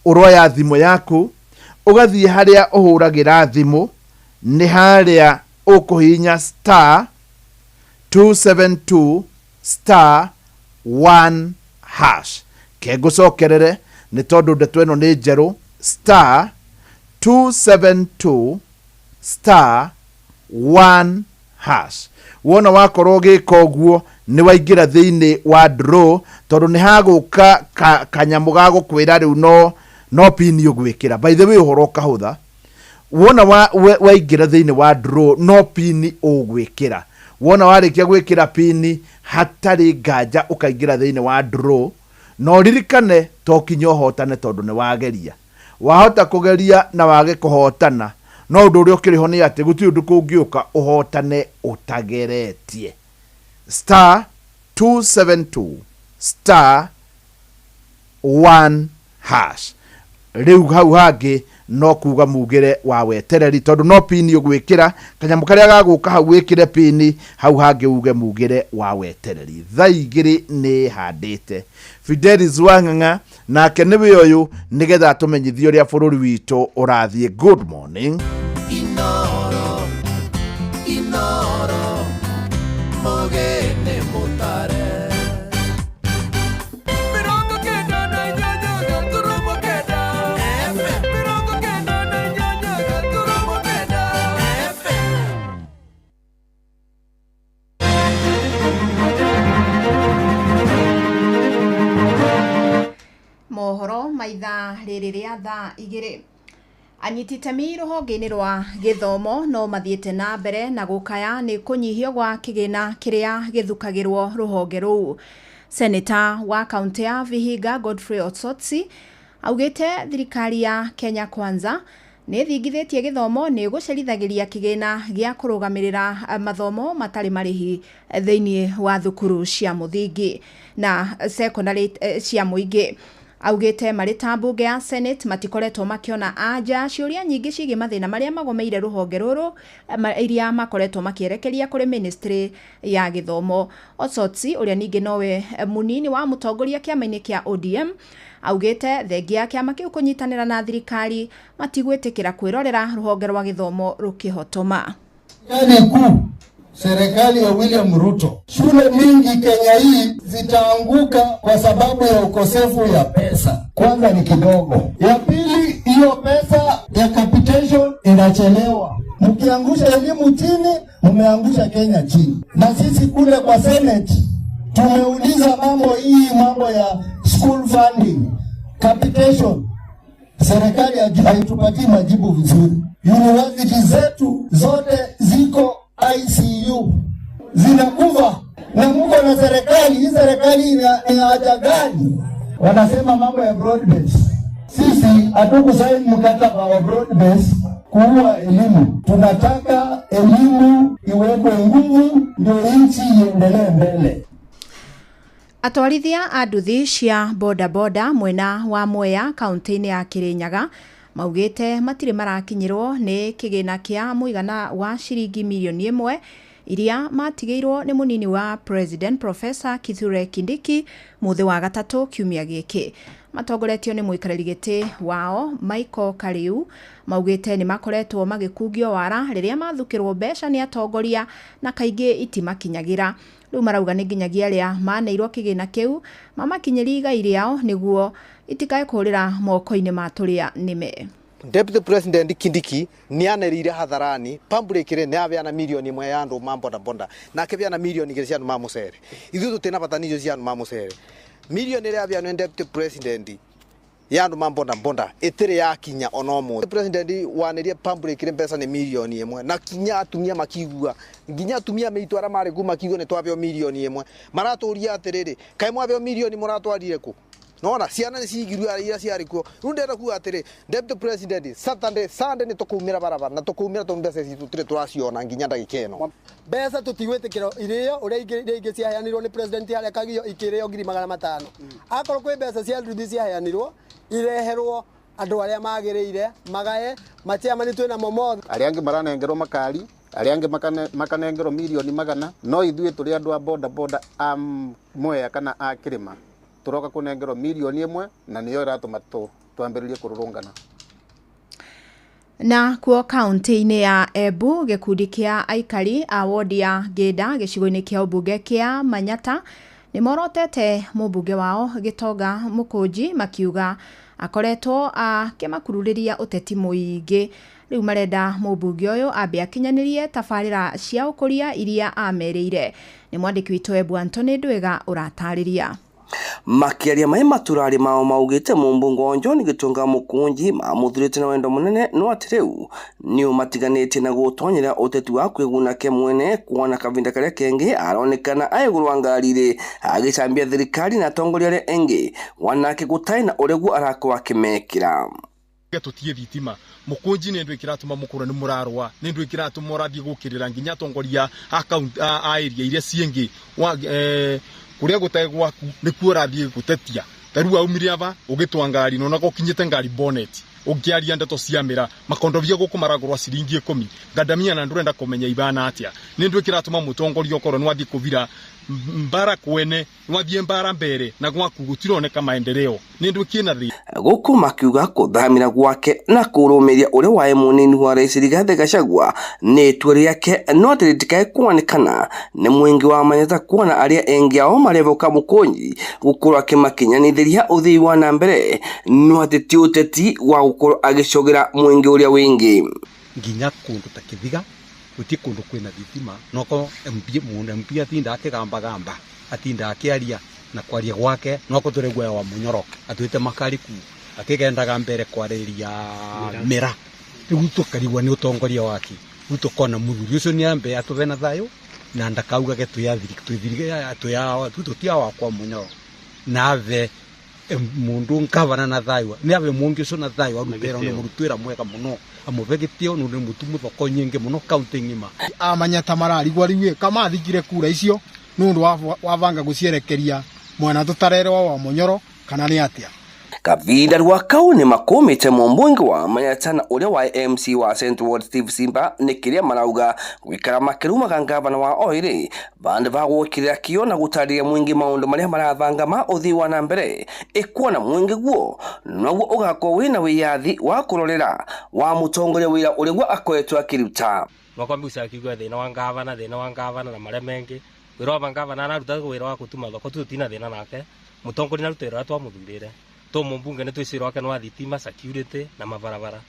Ũroya thimũ yaku ũgathiĩ harĩa ũhũragĩra thimũ, nĩ harĩa ũkũhihinya star 272 star 1 hash. Ke ngũcokerere nĩ tondũ ndeto ĩno nĩ njerũ: star 272 star 1 hash. Wona wakorwo ũgĩka ũguo, nĩ waingĩra thĩinĩ wa draw, tondũ nĩ hagũka kanyamũ ga gũkwĩra rĩu no pin ũgwĩkĩra. By the way, ũhoro ũkahũtha wona waingĩra thĩinĩ wa draw, no pin ũgwĩkĩra. Wona warĩkia gwĩkĩra pin, hatarĩ nganja ũkaingĩra thĩinĩ wa draw. Na ũririkane to kinya ũhotane, tondũ nĩ wageria, wahota kũgeria na wage kũhotana, no ũndũ ũrĩa ũkĩrĩ ho nĩ atĩ gũtirĩ ũndũ kũngĩũka ũhotane ũtageretie. Star 272 star 1 hash. Rĩu hau hangĩ no kuga mugĩre wa wetereri, tondũ no pin ũgwĩkĩra kanyamũ karĩa gagũka hau, wĩkĩre pin hau hangĩ, uge mugĩre wa wetereri. Thaa 2 nĩ handĩte Fidelis Wang'ang'a, nake nĩwe ũyũ, nĩgetha atũmenyithie ũrĩa bũrũri witũ ũrathiĩ. Good morning. Inoro, Inoro, Mogene Mutare. 98.9 FM. 98.9 FM. Mohoro maitha rĩrĩ rĩa thaa 2. Anyiti itemi rũhonge-inĩ rwa gĩthomo no mathiĩte na mbere na gũkaya nĩ kũnyihio gwa kĩgĩna kĩrĩa gĩthukagĩrwo rũhonge rũu. Seneta wa kaunti ya Vihiga Godfrey Osotsi augĩte thirikari ya Kenya Kwanza nĩ ĩthingithĩtie gĩthomo nĩ gũcerithagĩria kĩgĩna gĩa kũrũgamĩrĩra mathomo matarĩ marĩhi thĩinĩ wa thukuru cia mũthingi na secondary cia mũingĩ. Augĩte marĩ ta mbunge ya Senate matikoretwo makĩona anja ciũria nyingĩ ciĩgiĩ mathĩna marĩa magomeire rũhonge rũrũ iria makoretwo makĩerekeria kũrĩ ministry ya gĩthomo. Osotsi, ũrĩa ningĩ nowe mũnini wa mũtongoria kĩama-inĩ kĩa ODM, augĩte thengia ya kĩama kĩu kũnyitanĩra na thirikari, matigwĩtĩkĩra kwĩrorera rũhonge rwa gĩthomo rũkĩhotoma. Serikali kuu, serikali ya William Ruto, shule mingi Kenya hii zitaanguka kwa sababu ya ukosefu ya pesa. Kwanza ni kidogo. Ya pili, hiyo pesa ya capitation inachelewa. Mkiangusha elimu chini, mmeangusha Kenya chini. Na sisi kule kwa Senate tumeuliza mambo hii, mambo ya school funding, capitation. Serikali haitupatii majibu vizuri. University zetu zote ziko ICU, zinakufa na mko na serikali hii. Serikali ina haja gani? Wanasema mambo ya broad base. Sisi hatukusaini mkataba wa broad base kuua elimu. Tunataka elimu iwekwe nguvu, ndio nchi iendelee mbele. Atwarithia a nduthi cia bodaboda mwena wa Mwea kaunti-inĩ ya Kirinyaga maugĩte matirĩ marakinyĩrwo nĩ kĩgĩna kĩa mũigana wa ciringi mirioni 1 iria matigĩirwo nĩ mũnini wa President Professor Kithure Kindiki mũthĩ wa gatatũ kiumia gĩkĩ. Matongoretio nĩ mũikarĩri gĩtĩ wao Michael Kariu maugĩte nĩ makoretwo magĩkungio wara rĩrĩa mathukĩrwo mbeca nĩ atongoria na kaingĩ itimakinyagĩra. Rĩu marauga nĩ nginyagia arĩa maneirwo kĩgĩna kĩu mamakinyĩrie igai rĩao nĩguo itikae kũrĩra moko-inĩ ma tũrĩa nĩme. Deputy President Kindiki nĩ anĩrĩire hadharani publicly nĩ abeana milioni 1 ya andũ ma bodaboda na akĩbeana milioni 2 cia andũ ma mũcere. Ithuĩ tũtirĩ bata n'icio cia andũ ma mũcere. Milioni ĩrĩa abeanwo nĩ Deputy President ya andũ ma bodaboda ĩtirĩ yakinya ona ũmũthĩ. President wanĩrie publicly mbeca nĩ milioni 1 na kinya atumia makigua, nginya atumia mĩitũ arĩa marĩ kuu makigua nĩ twabeo milioni 1. Maratũria atĩrĩrĩ, kaĩ mwabeo milioni mũratwarire kũ? Nona ciana nĩ cigirwo iria ciarĩ kuo. Rĩu ndĩrenda kuga atĩrĩ, Deputy President, Saturday, Sunday nĩ tũkũumĩra barabara na tũkũumĩra tondũ mbeca ici tũtirĩ tũraciona nginya ndagĩka ĩno. Mbeca tũtigwĩtĩkĩra irĩo ũrĩa iria ingĩ ciaheanirwo nĩ president harĩa Kagio ikĩrĩo 500,000. Akorwo kwĩ mbeca cia nduthi ciaheanirwo ireherwo andũ arĩa magĩrĩire magae machairman twĩ namo mothe. Arĩa angĩ maranengerwo makari, arĩa angĩ makanengerwo milioni 100, no ithuĩ tũrĩ andũ a bodaboda a Mwea kana a Kĩrĩma tũroka kũnengerwo milioni 1 na nĩyo ĩratũma twambĩrĩrie kũrũrũngana. Na kuo kaunti-inĩ ya Embu gĩkundi kĩa aikari a wodi ya Ngĩnda gĩcigo-inĩ kĩa ũmbunge kĩa Manyata nĩ morotete mũmbunge wao Gĩtonga Mũkũnji makiuga akoretwo akĩmakururĩria ũteti mũingĩ. Rĩu marenda mũmbunge ũyũ ambe akinyanĩrie tabarĩra cia ũkũria iria amerĩire. Nĩ mwandĩki witũ Embu Anthony Ndwĩga ũratarĩria. Makĩaria mai maturari mao maugĩte mũmbunge wa John Gĩtonga Mũkũnji mamũthurĩte na wendo mũnene no atĩ rĩu nĩ ũmatiganĩtie na gũtonyera ũteti wa kwĩguna ke mwene kuona kavinda karĩa kengĩ aronekana aigũrũ wa ngari-rĩ agĩcambia thirikari na atongoria arĩa engĩ wanake gũtarĩ na ũrĩguo arakorwo akĩmekĩra. Tũtie thitima Mũkũnji nĩ ndũ ĩkĩratũma mũkũrwe nĩ mũrarũa nĩ ndũ ĩkĩratũma ũrathiĩ gũkĩrĩra nginya atongoria a a area iria ciĩngĩ kũrĩa gũtarĩ gwaku nĩkuo ũrathiĩ gũtetia. Ta rĩu aumire aba ũgĩtwa ngari na onako ũkinyĩte ngari bonnet ũngĩaria ndeto cia mĩra makondobia gũkũ maragũrwa ciringi 10 ngandamia na ndũrenda kũmenya ibana atĩa. Nĩ ndũ ĩkĩratũma mũtongoria okorwo nĩ wathiĩ kũbira mbara kwene nĩ wathiĩ mbara mbere na gwaku gũtironeka maendeleo nĩ ndũ kĩna thĩ. Gũkũ makiuga kũthamĩra gwake na kũrũmĩria ũrĩa waĩ mũnini wa Rais Rigathĩ Gachagua nĩ itua rĩake no atĩ rĩtikae kuonekana nĩ mũingĩ wa Manyata kuona arĩa engĩ ao marevoka Mũkũnji gũkorwo akĩmakinyanithĩria ũthii wa na mbere no atĩ ti ũteti wa gũkorwo agĩcogera mũingĩ ũrĩa wĩngĩ. Nginya kũndũ ta Kĩthiga gũtirĩ kũndũ kwĩna thitima noko MP mũndũ MP atinda akĩgambagamba atinda akĩaria na kwaria gwake noko tũraigua wa Mũnyoro atuĩte makari ku akĩgendaga mbere kwarĩria mĩra rĩu tũkarigwo nĩ ũtongoria wake rĩu tũkona mũthuri ũcio nĩ ambe atũbe na thayũ na ndakaugage tũtia wakwa Mũnyoro na ave mundu ngavana na thayũ nĩ ave mũngĩ ũcio na thayũ arutĩra nĩ mũrutĩra mwega mũno amũve gĩtĩo nĩ mũtu mũthoko nyingĩ mũno kaunti ng'ima. Amanyata mararigwa rĩu kamathikire kura icio nĩ ũndũ wabanga gũcierekeria mwena tũtarerewa wa Mũnyoro kana nĩ atĩa. Kavinda rwa kau nĩ makũmĩte mũmbunge wa Manyata na ũrĩa wa MC wa Central Ward Steve Simba nĩ kĩrĩa marauga gũikara makĩrumaga ngavana wa oirĩ vandũ va gwĩkĩrĩra kĩo na gũtarĩria mũingĩ maũndũ marĩa marathanga ma ũthii wa na mbere ĩkuona mũingĩ guo noguo ũgakorwo wĩna wĩyathi wa kũrorera wa mũtongoria wĩra ũrĩa guo akoretwo akĩruta. Makwambi akiuga thĩna wa ngavana thĩna wa ngavana na marĩa mengĩ wĩra wa ngavana araruta wĩra wa gũtuma thoko tũtina thĩna nake mũtongoria naruta wĩra ũrĩa twamũthurĩre to mũmbunge nĩ twĩcirwo wake nĩ wa thitima security na mabarabara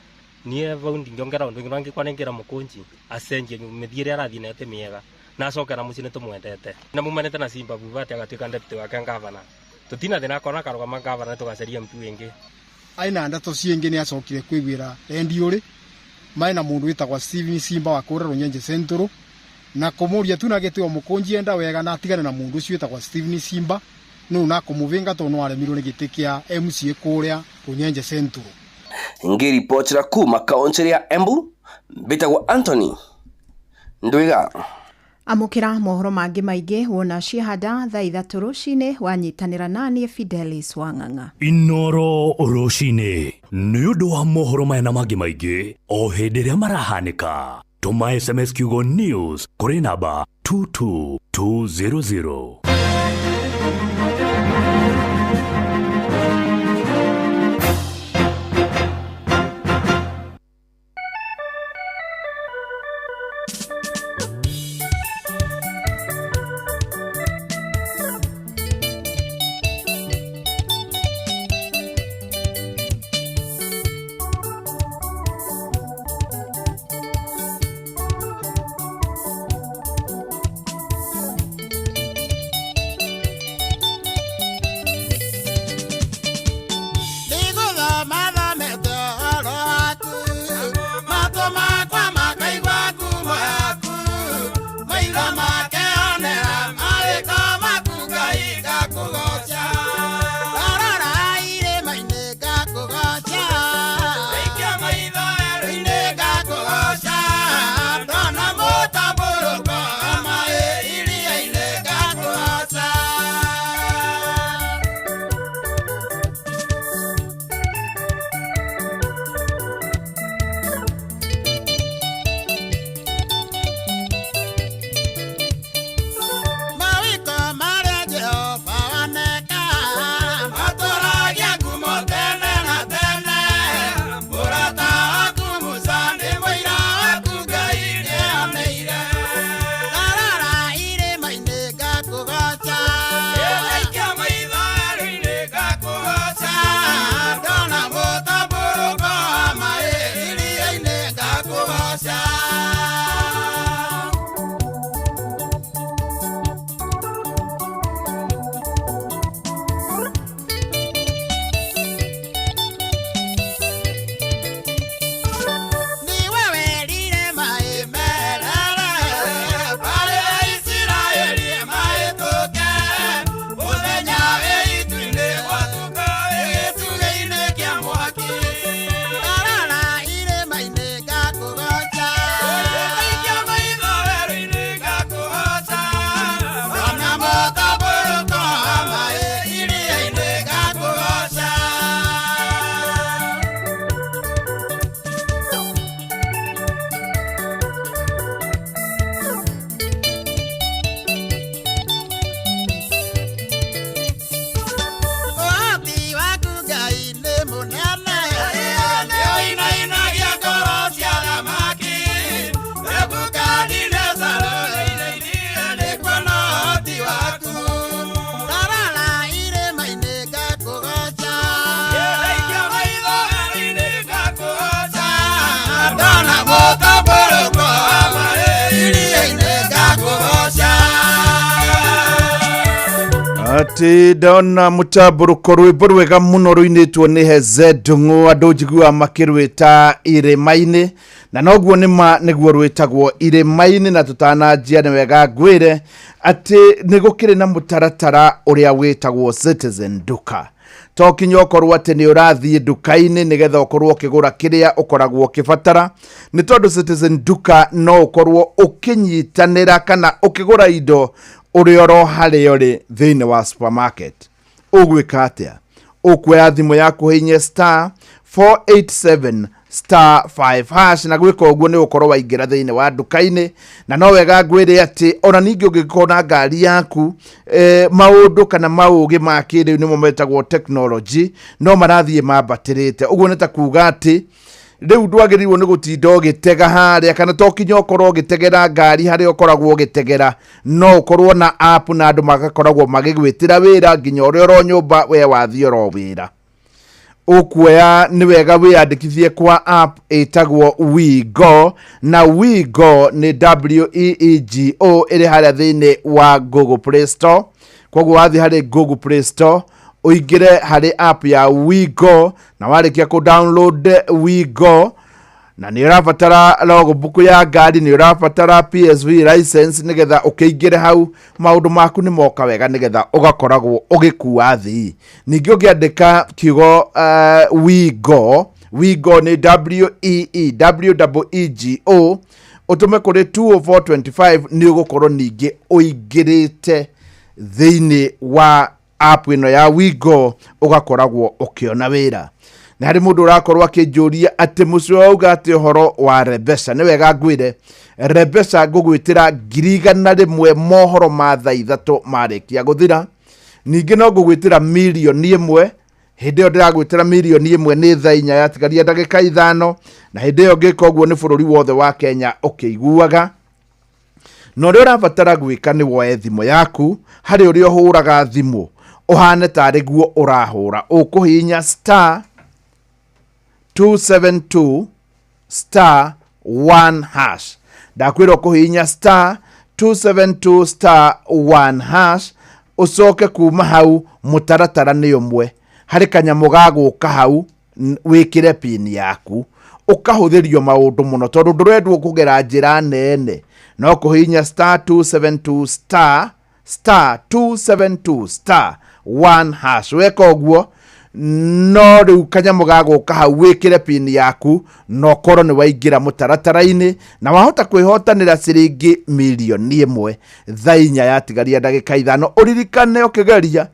niĩ vau ndingĩongera ũndũ ũngĩ no Mũkũnji acenjie mĩthiĩre arathiĩ nayo ti mĩega na acoke na mũciĩ nĩ tũmwendete na mumanĩte na Simba Bubati agatuĩka deputy wake ngavana tũtina thĩna akona karũgama ngavana tũgacaria MP wĩngĩ. Aina ndeto ciĩngĩ nĩ acokire kwĩgwĩra redio-rĩ maĩ na mũndũ wĩtagwo Steven Simba wa kũrĩa Rũnyenje Central na kũmũria tu na gĩtĩo Mũkũnji enda wega na atigane na mũndũ ũcio wĩtagwo Steven Simba nũ na kũmũvĩnga tondũ no aremirwo nĩ gĩtĩ kĩa MCA kũrĩa Rũnyenje Central. Ngĩribotera kuma kaunti ya Embu mbĩtagwo Anthony Ndwiga. Amũkĩra mohoro mangĩ maingĩ wona ciahanda thaa 3 rũcinĩ wanyitanĩra naniĩ Fidelis Wang'ang'a. Inoro rũcinĩ nĩ ũndũ wa mohoro maya na mangĩ maingĩ o hĩndĩ ĩrĩa marahanĩka, tũma SMS kiugo news kũrĩ namba 22200. Ndigũthoma thomete ũhoro waku, matũ makwa makaigua ngumo yaku, maitho makeonera marĩko maku Ngai ngakũgooca. Ndarora irĩma-inĩ ngakũgooca, ndaikia maitho werũ-inĩ ngakũgooca, ndona mũtambũrũko wa maĩ iria-inĩ ngakũgooca. Mawĩko marĩa Jehova waneka matũragia ngumo tene na tene. Mũrata waku Musa nĩ mũira waku Ngai nĩoneire. Ndarora irĩma-inĩ ngakũgooca, ndaikia maitho werũ-inĩ ngakũgooca, ndona mũtambũrũko wa maĩ iria-inĩ ngakũgooca. Niwe werire maĩ merere, barĩ ya Isiraeli mahĩtũke, mũthenya wĩ itu-inĩ gwatuka wĩ gĩtugĩ-inĩ kĩa mwaki. Ndarora irĩma-inĩ ngakũgooca, ndaikia maitho werũ-inĩ ngakũgooca, ndona mũtambũrũko wa maĩ iria-inĩ ngakũgooca. Ũhoti waku Ngai nĩ mũnene, nĩũinainagia ngoro cia thamaki. Nebukadinezaro ainainire nĩ kuona ũhoti waku. Ndarora irĩma-inĩ ngakũgooca, ndaikia maitho werũ-inĩ ngakũgooca, ndona mũtambũrũko wa maĩ iria-inĩ ngakũgooca. Atä ndona mũtambũrũko rwĩmbo rwega mũno rũinĩtwo nĩ Heze Ndung'u andũ njiguaga makĩrwĩta irĩma-inĩ na noguo nĩma nĩguo rwĩtagwo irĩma-inĩ na tũtananjia nĩ wega ngwĩre atĩ nĩ gũkĩrĩ na mũtaratara ũrĩa wĩtagwo Citizen Duka to kinya ũkorwo atĩ nĩ ũrathiĩ nduka-inĩ nĩgetha ũkorwo ũkĩgũra kĩrĩa ũkoragwo ũkĩbatara nĩ tondũ Citizen Duka no ũkorwo ũkĩnyitanĩra kana ũkĩgũra indo ũrĩ oro harĩa ũrĩ thĩinĩ wa supermarket. Ũgwĩka atĩa? Ũkuoya thimũ yaku hihinye star 487 star 5 hash na gwĩka ũguo nĩ ũkorwo waingĩra thĩinĩ wa nduka-inĩ na no wega ngwĩre atĩ ona ningĩ ũngĩkorwo na ngari yaku maũndũ kana maũgĩ ma kĩrĩu nĩmo metagwo technology no marathiĩ mambatĩrĩte ũguo nĩ ta kuga atĩ rĩu ndwagĩrĩirwo nĩ gũtinda ũgĩtega harĩa kana to kinya ũkorwo ũgĩtegera ngari harĩa ũkoragwo ũgĩtegera no ũkorwo na app na andũ magakoragwo magĩgwĩtĩra wĩra nginya ũrĩa oro nyũmba we wathiĩ oro wĩra. Ũkuoya nĩ wega wĩyandĩkithie kwa app ĩtagwo WeGo na WeGo nĩ WEEGO ĩrĩ harĩa thĩinĩ wa Google Play Store. Koguo wathiĩ harĩ Google Play Store ũingĩre harĩ app ya WeGo na warĩkia kũ download WeGo na nĩ ũrabatara logbook ya ngari nĩ ũrabatara PSV license nĩgetha ũkĩingĩre hau maũndũ maku nĩ moka wega nĩgetha ũgakoragwo ũgĩkua thii. Ningĩ ũngĩandĩka kiugo WeGo Wigo nĩ W-E-E, W-E-E-G-O, ũtũme kũrĩ 20425 nĩ ũgũkorwo ningĩ ũingĩrĩte thĩinĩ wa app ĩno ya Wigo, ũgakoragwo ũkĩona wĩra. Na harĩ mũndũ ũrakorwo akĩnjũria atĩ mũcio wauga atĩ ũhoro wa Rebesa, nĩ wega ngwĩre Rebesa ngũgwĩtĩra 100,000 mohoro ma thaa 3 marĩkia gũthira. Ningĩ no ngũgwĩtĩra 1,000,000 hĩndĩ ĩyo ndĩragwĩtĩra 1,000,000 nĩ thaa 4 yatigaria ndagĩka 5, na hĩndĩ ĩyo ngĩka ũguo nĩ bũrũri wothe wa Kenya ũkĩiguaga. Na ũrĩa ũrabatara gwĩka nĩ woe thimũ yaku, harĩ ũrĩa ũhũraga thimũ ũhane tarĩ guo ũrahũra, ũkũhihinya star 272 star 1 hash. Ndakwĩra ũkũhihinya star 272 star 1 hash, ũcoke kuma hau mũtaratara nĩ ũmwe, harĩ kanyamũ ga gũka hau wĩkĩre pin yaku, ũkahũthĩrio maũndũ mũno tondũ ndũrendwo kũgera njĩra nene, no kũhihinya star 272 star star 272 star 1 hash. Weka ũguo no rĩu kanyamũ ga gũka hau wĩkĩre pin yaku na ũkorwo nĩ waingĩra mũtaratara-inĩ na wahota kwĩhotanĩra ciringi 1,000,000 thaa 4 yatigaria ndagĩka 5. Ũririkane ũkĩgeria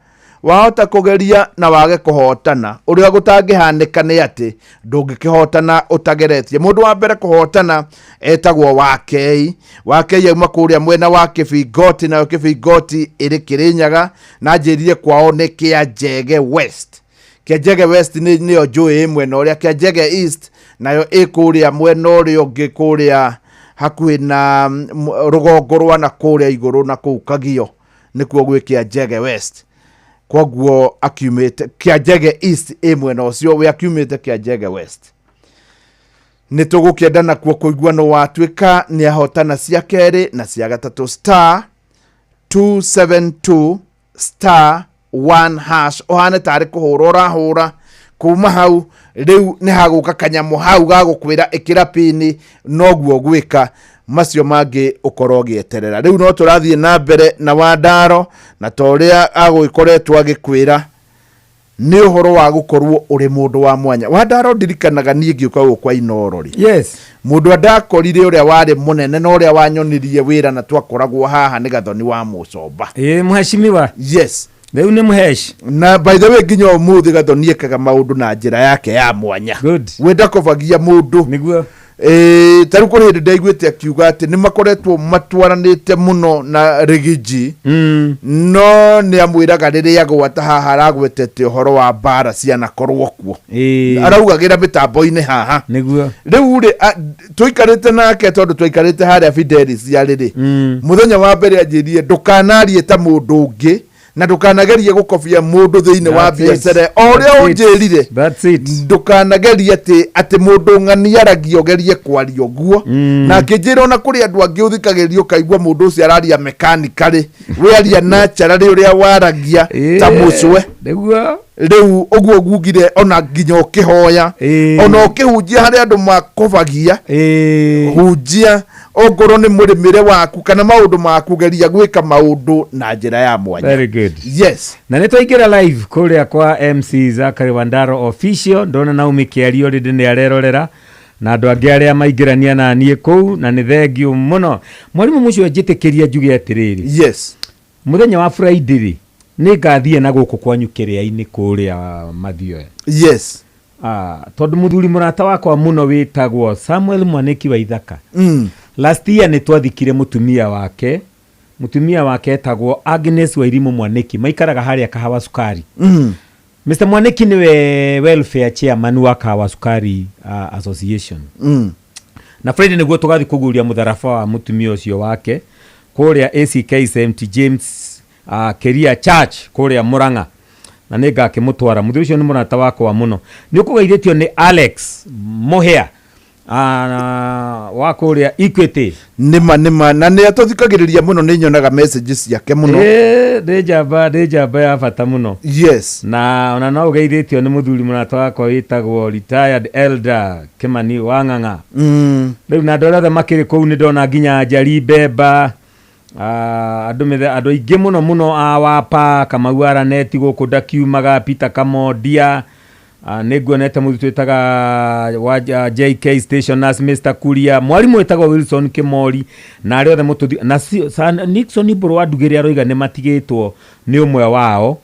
wahota kũgeria na wage kũhotana. Ũrĩa gũtangĩhanĩka nĩ atĩ ndũngĩkĩhotana ũtageretie. Mũndũ wa mbere kũhotana etagwo Wakei. Wakei auma kũrĩa mwena wa Kĩbingoti, nayo Kĩbingoti ĩrĩ Kĩrĩnyaga, na njĩrire kwao nĩ Kĩanjege West. Kĩanjege West nĩyo njũĩ ĩ mwena ũrĩa, Kĩanjege East nayo ĩ kũrĩa mwena ũrĩa ũngĩ, kũrĩa hakuhĩ na rũgongo rwa na kũrĩa igũrũ na kũu Kagio nĩkuo gwĩ Kĩanjege West. Koguo akiumĩte Kĩanjege East ĩ mwena ũcio, we akiumĩte Kĩanjege West. Nĩ tũgũkĩenda nakuo kũigua nũ watuĩka nĩ ahotana cia kerĩ na cia gatatũ. Star 272 star 1 hash, ũhane tarĩ kũhũra ũrahũra. Kuma hau rĩu nĩ hagũka kanyamũ hau gagũkwĩra ĩkĩra pini, noguo gwĩka macio mangĩ ũkorwo ũgĩeterera. Rĩu no tũrathiĩ na mbere na Wandaro, na ta ũrĩa agũgĩkoretwo agĩkwĩra nĩ ũhoro wa gũkorwo ũrĩ mũndũ wa mwanya. Wandaro, ndirikanaga niĩ ngĩũka gũkũ kwa Inooro rĩ, mũndũ andakorire ũrĩa warĩ mũnene na ũrĩa wanyonirie wĩra na twakoragwo haha nĩ Gathoni wa Mũcomba. Ĩĩ, mheshimiwa. Yes. Rĩu nĩ mũheshi. Na by the way nginya ũmũthĩ Gathoni ekaga maũndũ na njĩra yake ya mwanya. Good. We ndakobagia mũndũ. Nĩguo. Ta rĩu kũrĩ hĩndĩ ndaiguĩte akiuga atĩ nĩ makoretwo matwaranĩte mũno na Rigiji, no nĩ amwĩraga rĩrĩa gwata haha aragwetete ũhoro wa mbara cianakorwo kuo, araugagĩra mĩtambo-inĩ haha. Nĩguo. Rĩu rĩ, tũikarĩte nake tondũ twaikarĩte harĩa Fidelis yarĩ rĩ, mũthenya wa mbere anjĩrire ndũkanarie ta mũndũ ũngĩ na ndũkanagerie gũkobia mũndũ thĩinĩ wa That's it. biacara o ũrĩa That's it. ũnjĩrire. That's it. Ndũkanagerie atĩ mũndũ ng'ani aragia ũgerie kwaria ũguo. Na akĩnjĩra ona kũrĩ andũ angĩ ũthikagĩrĩria ũkaigua mũndũ ũcio araria mechanically, we aria naturally ũrĩa waragia ta mũcwe. Nĩguo. Rĩu ũguo ngugire ona nginya ũkĩhoya, ona ũkĩhunjia harĩ andũ makobagia, hunjia ongorwo nĩ mũrĩmĩre waku kana maũndũ maku, geria gwĩka maũndũ na njĩra ya mwanya. Very good. Yes. Na nĩ twaingĩra live kũrĩa kwa MC Zachary Wandaro official, ndona Naomi Kĩario already nĩ arerorera na andũ angĩ arĩa maingĩrania na niĩ kũu, na nĩ thengiũ mũno. Mwarimũ mũcio njĩtĩkĩria njuge atĩrĩrĩ. Yes. Mũthenya wa Friday rĩ, nĩ ngathiĩ na gũkũ kwanyu kĩrĩa-inĩ kũrĩa Mathioya. Yes. Tondũ mũthuri mũrata wakwa mũno wĩtagwo Samuel Mwaniki wa Ithaka. Last year nĩ twathikire mũtumia wake. Mũtumia wake etagwo Agnes Wairimu Mwaniki, maikaraga harĩa Kahawa Sukari. Mr Mwaniki nĩwe welfare chairman wa Kahawa Sukari Association. Na Friday nĩguo tũgathiĩ kũguria mũtharaba wa mũtumia ũcio wake kũrĩa ACK St James Keria Church kũrĩa Murang'a, na nĩ ngakĩmũtwara. Mũthuri ũcio nĩ mũrata wakwa mũno. Nĩ ũkũgeithĩtio nĩ Alex Mũhĩa wa kũrĩa Equity. Nĩma nĩma, na nĩ atũthikagĩrĩria mũno, nĩ nyonaga messages ciake mũno. Nĩ njamba, nĩ njamba ya bata mũno. Yes. Na ona no ũgeithĩtio nĩ mũthuri mũrata wakwa wĩtagwo retired elder Kimani Wang'ang'a. Rĩu na andũ arĩa othe makĩrĩ kũu nĩ ndona nginya Njeri Mbemba, andũ methe, andũ aingĩ mũno mũno a Wapa, Kamau Araneti gũkũ ndakiumaga, Peter Kamondia, Nĩ nguonete mũthuri twĩtaga wa JK Station Nurse Mr Kuria, mwarimũ wĩtagwo Wilson Kĩmori na arĩa othe mũtũthi na Nixon Mbũrũ wa Ndugĩre aroiga nĩ matigĩtwo nĩ ũmwe wao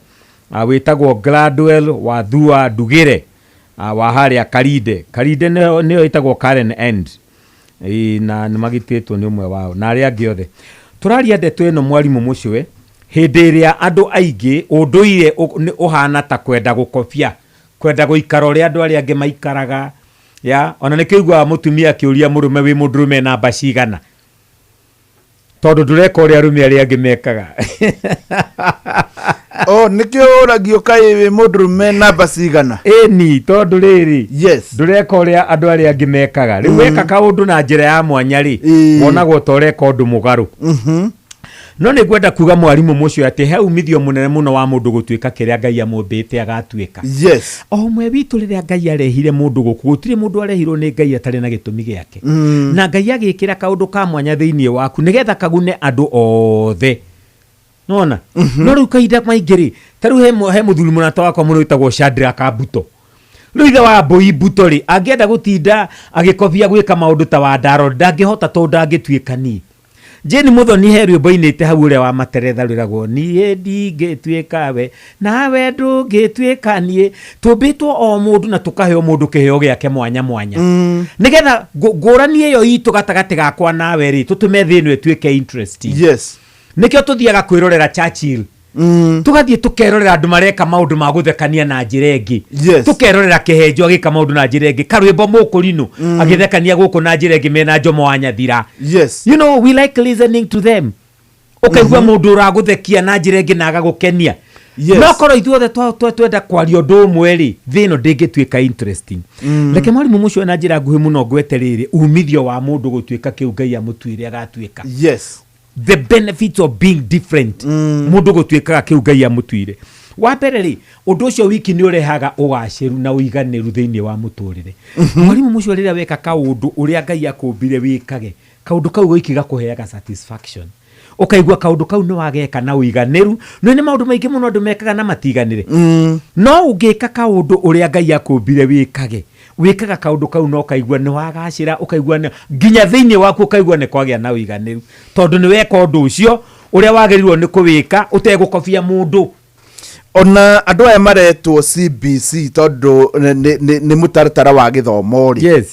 wĩtagwo Gladwell wa Thua Ndugĩre wa harĩa Karinde. Karinde nĩyo ĩtagwo Karen End. Ĩĩ, na nĩ magitĩtwo nĩ ũmwe wao na arĩa angĩ othe. Tũraria ndeto ĩno mwarimũ mũcwe hĩndĩ ĩrĩa andũ aingĩ ũndũire nĩ ũhana ta kwenda gũkobia, kwenda gũikara ũrĩa andũ arĩa angĩ maikaraga ya ona nĩkĩo ũiguaga mũtumia akĩũria mũrũme wĩ mũndũrũme namba cigana, tondũ ndũreka ũrĩa arũme arĩa angĩ mekaga. O nĩkĩo ũragio kaĩ wĩ mũndũrũme namba cigana. Ĩni, tondũ rĩrĩ yes, ndũreka ũrĩa andũ arĩa angĩ mekaga. Rĩu weka kaũndũ na njĩra ya mwanya rĩ, wonagwo ta ũreka ũndũ mũgarũ. No nĩ ngwenda kuga mwarimũ mũcio atĩ he umithio mũnene mũno wa mũndũ gũtuĩka kĩrĩa Ngai amũmbĩte agatuĩka. Yes. O ũmwe witũ rĩrĩa Ngai arehire mũndũ gũkũ, gũtirĩ mũndũ arehirwo nĩ Ngai atarĩ na gĩtũmi gĩake. Na Ngai agĩkĩra kaũndũ ka mwanya thĩinĩ waku nĩgetha kagune andũ othe. Nona? No rĩu kahinda maingĩ rĩ, ta rĩu he mũthuri mũrata wakwa mũno wĩtagwo Shadrack Mbuto. Rĩu ithe wa Mbũi Mbuto rĩ, angĩenda gũtinda agĩkobia gwĩka maũndũ ta wa Ndaro, ndangĩhota tondũ ndangĩtuĩka niĩ. Jane Muthoni he rwĩmbo ainĩte hau ũrĩa wa materetha rwĩragwo niĩ ndingĩtuĩka we nawe ndũngĩtuĩka niĩ. Tũmbĩtwo o mũndũ na tũkaheo mũndũ kĩheo gĩake mwanya mwanya. Nĩgetha ngũrani ĩyo itũ gatagatĩ gakwa nawe rĩ, tũtũme thĩ ĩno ĩtuĩke interesting. Yes. Nĩkĩo tũthiaga kwĩrorera Churchill. Tũgathiĩ tũkerorera andũ mareka maũndũ ma gũthekania na njĩra ĩngĩ. Yes. Tũkerorera Kĩhenjo agĩka maũndũ na njĩra ĩngĩ, Karwĩmbo Mũkũrinũ agĩthekania gũkũ na njĩra ĩngĩ mena Njomo wa Nyathira. Yes. You know, we like listening to them. Ũkaigua mũndũ ũragũthekia na njĩra ĩngĩ na agagũkenia. Yes. No korwo ithuothe twenda kwaria ũndũ ũmwe rĩ, thĩ ĩno ndĩngĩtuĩka interesting. Reke mwarimũ mũcio na njĩra nguhĩ mũno ngwete rĩrĩ, umithio wa mũndũ gũtuĩka kĩu Ngai amũtuĩre agatuĩka. Yes. The benefits of being different. Mũndũ gũtuĩkaga kĩu Ngai amũtuire. Wa mbere rĩ, ũndũ ũcio wiki nĩ ũrehaga ũgacĩru na ũiganĩru thĩinĩ wa mũtũrĩre. Mwarimũ mũcio rĩrĩa weka kaũndũ ũrĩa Ngai akũmbire wĩkage, kaũndũ kau goiki gakũheaga satisfaction. Ũkaigua kaũndũ kau nĩ wageka na ũiganĩru. Nĩ nĩ maũndũ maingĩ mũno andũ mekaga na matiganĩre. No ũngĩka kaũndũ ũrĩa Ngai akũmbire wĩkage, wĩkaga kaũndũ kau na ũkaigua nĩ wagacĩra, ũkaigua nĩ, nginya thĩinĩ waku ũkaigua nĩ kwagĩa na ũiganĩru. Tondũ nĩ weka ũndũ ũcio ũrĩa wagĩrĩirwo nĩ kũwĩka ũtegũkobia mũndũ. Ona andũ aya maretwo CBC tondũ nĩ mũtaratara wa gĩthomo rĩ. Yes.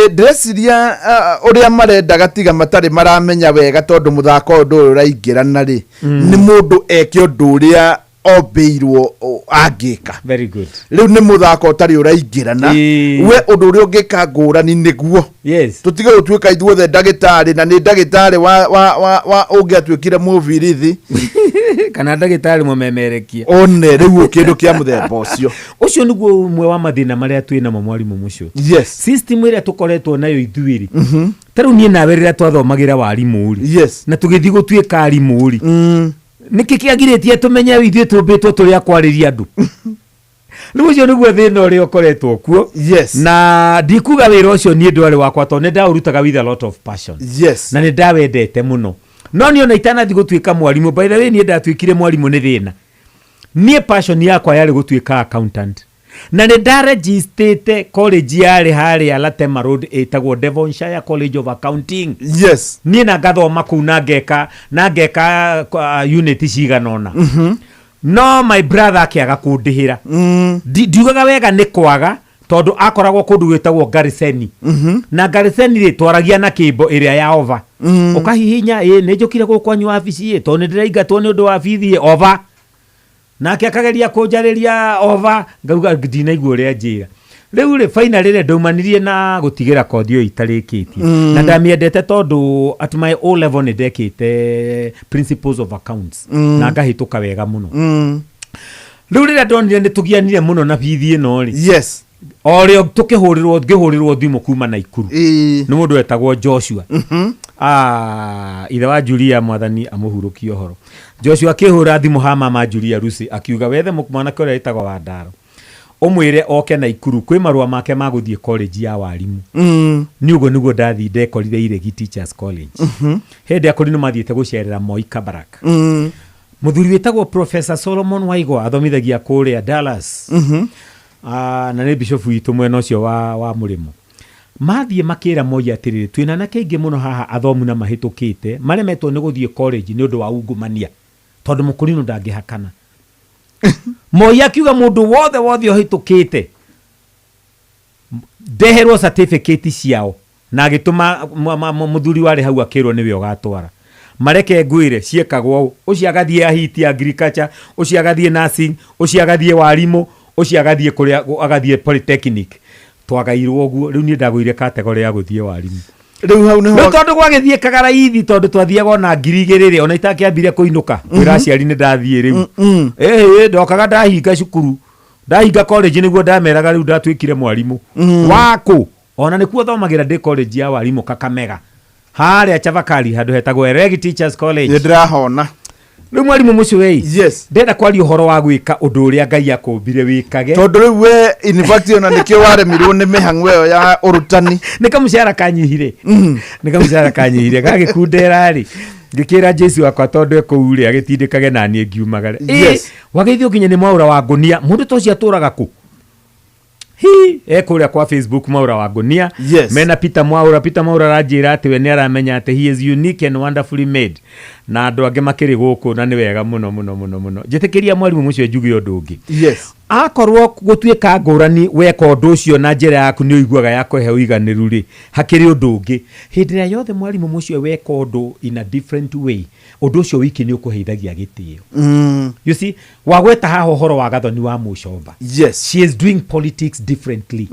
Ndĩreciria ũrĩa marendaga tiga matarĩ maramenya wega tondũ mũthako ũyũ ndũrĩ ũraingĩrana rĩ, nĩ mũndũ eke ũndũ ũrĩa ombĩirwo angĩka. Very good. Rĩu nĩ mũthako ũtarĩ ũraingĩrana. We ũndũ ũrĩa ũngĩka ngũrani nĩguo. Yes. Tũtige gũtuĩka ithuothe ndagĩtarĩ na nĩ ndagĩtarĩ wa ũngĩatuĩkire mũbirithi. Kana ndagĩtarĩ mũmemerekia. One rĩu kĩndũ kĩa mũthemba ũcio. Ũcio nĩguo ũmwe wa mathĩna marĩa twĩ namo mwarimũ mũcio. Yes. System ĩrĩa tũkoretwo nayo ithuĩ rĩ. Ta rĩu niĩ nawe rĩrĩa twathomagĩra warimũ rĩ. Yes. Na tũgĩthiĩ gũtuĩka arimũ rĩ. Nĩkĩ kĩagirĩtie tũmenye ithuĩ tũmbĩtwo tũrĩ a kwarĩria andũ? Rĩu ũcio nĩguo thĩna ũrĩa ũkoretwo kuo. Yes. Na ndikuga wĩra ũcio niĩ ndwarĩ wakwa tondũ nĩ ndaũrutaga with a lot of passion. Yes. Na nĩ ndawendete mũno. No niĩ ona itanathiĩ gũtuĩka mwarimũ, by the way niĩ ndatuĩkire mwarimũ nĩ thĩna. Niĩ passion yakwa yarĩ gũtuĩka accountant. Na nĩ ndaregistĩte college yarĩ harĩa Latema Road ĩtagwo Devonshire College of Accounting. Yes. Niĩ na ngathoma kũu na ngeka, na ngeka, unit cigana ũna. No my brother akĩaga kũndĩhĩra. Ndiugaga wega nĩ kwaga tondũ akoragwo kũndũ gwĩtagwo Gariseni. Na Gariseni rĩ, twaragia na kĩmbo ĩrĩa ya over. Ũkahihinya, ĩ, nĩ njũkire gũkũ kwanyu wabici ĩ, tondũ nĩ ndĩraingatwo nĩ ũndũ wa bithi ĩ, over. Nake akageria kũnjarĩria over, ngauga ndinaigua ũrĩa njĩra. Rĩu rĩ, finally rĩ, ndaumanirie na gũtigĩra kothi ĩyo itarĩkĩtie. Na ndamĩendete tondũ at my O level nĩ ndekĩte principles of accounts. Na ngahĩtũka wega mũno. Rĩu rĩrĩa ndonire nĩ tũgianire mũno na bithi ĩno rĩ. Yes. O rĩo tũkĩhũrĩrwo, ngĩhũrĩrwo thimũ kuma Naikuru. Nĩ mũndũ wetagwo Joshua. Ithe wa Julia, mwathani amũhurũkie ũhoro. Joshua akĩhũra thimũ ha mama Julia Lucy akiuga wethe mwanake ũrĩa wĩtagwo Wandaro. Ũmwĩre oke Naikuru kwĩ marũa make ma gũthiĩ college ya warimu. Nĩ ũguo nĩguo ndathiĩ ndekorire Iregi Teachers College. Hĩndĩ ĩrĩa kũrĩ nĩ mathiĩte gũcerera Moi Kabarak. Mũthuri wĩtagwo Professor Solomon Waigwa athomithagia kũrĩa Dallas. Ah, na nĩ bishofu witũ mwena ũcio wa, wa mũrĩmo mathiĩ makĩra Moi atĩrĩrĩ twĩna anake aingĩ mũno haha athomu na mahĩtũkĩte maremetwo nĩ gũthiĩ college nĩ ũndũ wa ungumania tondũ mũkũrinũ ndangĩhakana Moi akiuga mũndũ wothe wothe ũhĩtũkĩte ndeherwo certificate ciao na agĩtũma mũthuri warĩ hau akĩrwo nĩwe ũgatwara mareke ngwĩre ciĩkagwo ũũ ũcio agathiĩ ahiti agriculture ũcio agathiĩ nursing ũcio agathiĩ warimũ ũcio agathiĩ kũrĩa agathiĩ polytechnic twagairwo ũguo rĩu niĩ ndagũire category ya gũthiĩ warimũ rĩu hau nĩho rĩu tondũ gwagĩthiĩkaga raithi tondũ twathiaga ona 2000 rĩ ona itakĩambire kũinũka kwĩra aciari nĩ ndathiĩ rĩu ĩhĩ ndokaga ndahinga cukuru ndahinga college nĩguo ndameraga rĩu ndatuĩkire mwarimũ wakũ ona nĩkuo thomagĩra ndĩ college ya warimũ Kakamega harĩa Chavakali handũ hetagwo Eregi Teachers College nĩ ndĩrahona rĩu mwarimũ mũcũĩ yes ndenda kwaria ũhoro wa gwĩka ũndũ ũrĩa Ngai akũmbire wĩkage tondũ rĩu we in fact ona nĩkĩo waremirwo nĩ mĩhang'o ĩyo ya ũrutani nĩ kamũcara kanyihire nĩ kamũcara kanyihire gagĩkundera rĩ ngĩkĩra Jesu wakwa tondũ e kũu rĩ agĩtindĩkage naniĩ ngiumagare Yes. wageithio nginya nĩ mwaũra wa ngũnia mũndũ ta ũcio atũraga kũ hi e kũrĩa kwa Facebook Mwaũra wa Ngũnia Yes. mena Peter Mwaũra Peter Mwaũra aranjĩra atĩ we nĩ aramenya atĩ he is unique and wonderfully made na andũ angĩ makĩrĩ gũkũ na nĩ wega mũno mũno mũno mũno njĩtĩkĩria mwarimũ mũcio njuge ũndũ ũngĩ yes akorwo gũtuĩka ngũrani weka ũndũ ũcio na njĩra yaku nĩ ũiguaga ya kũhe ũiganĩru rĩ hakĩrĩ ũndũ ũngĩ hĩndĩ ĩrĩa yothe mwarimũ mũcio weka ũndũ in a different way ũndũ ũcio wiki nĩ ũkũheithagia gĩtĩo you see wagweta haha ũhoro wa Gathoni wa Mũcomba yes she is doing politics differently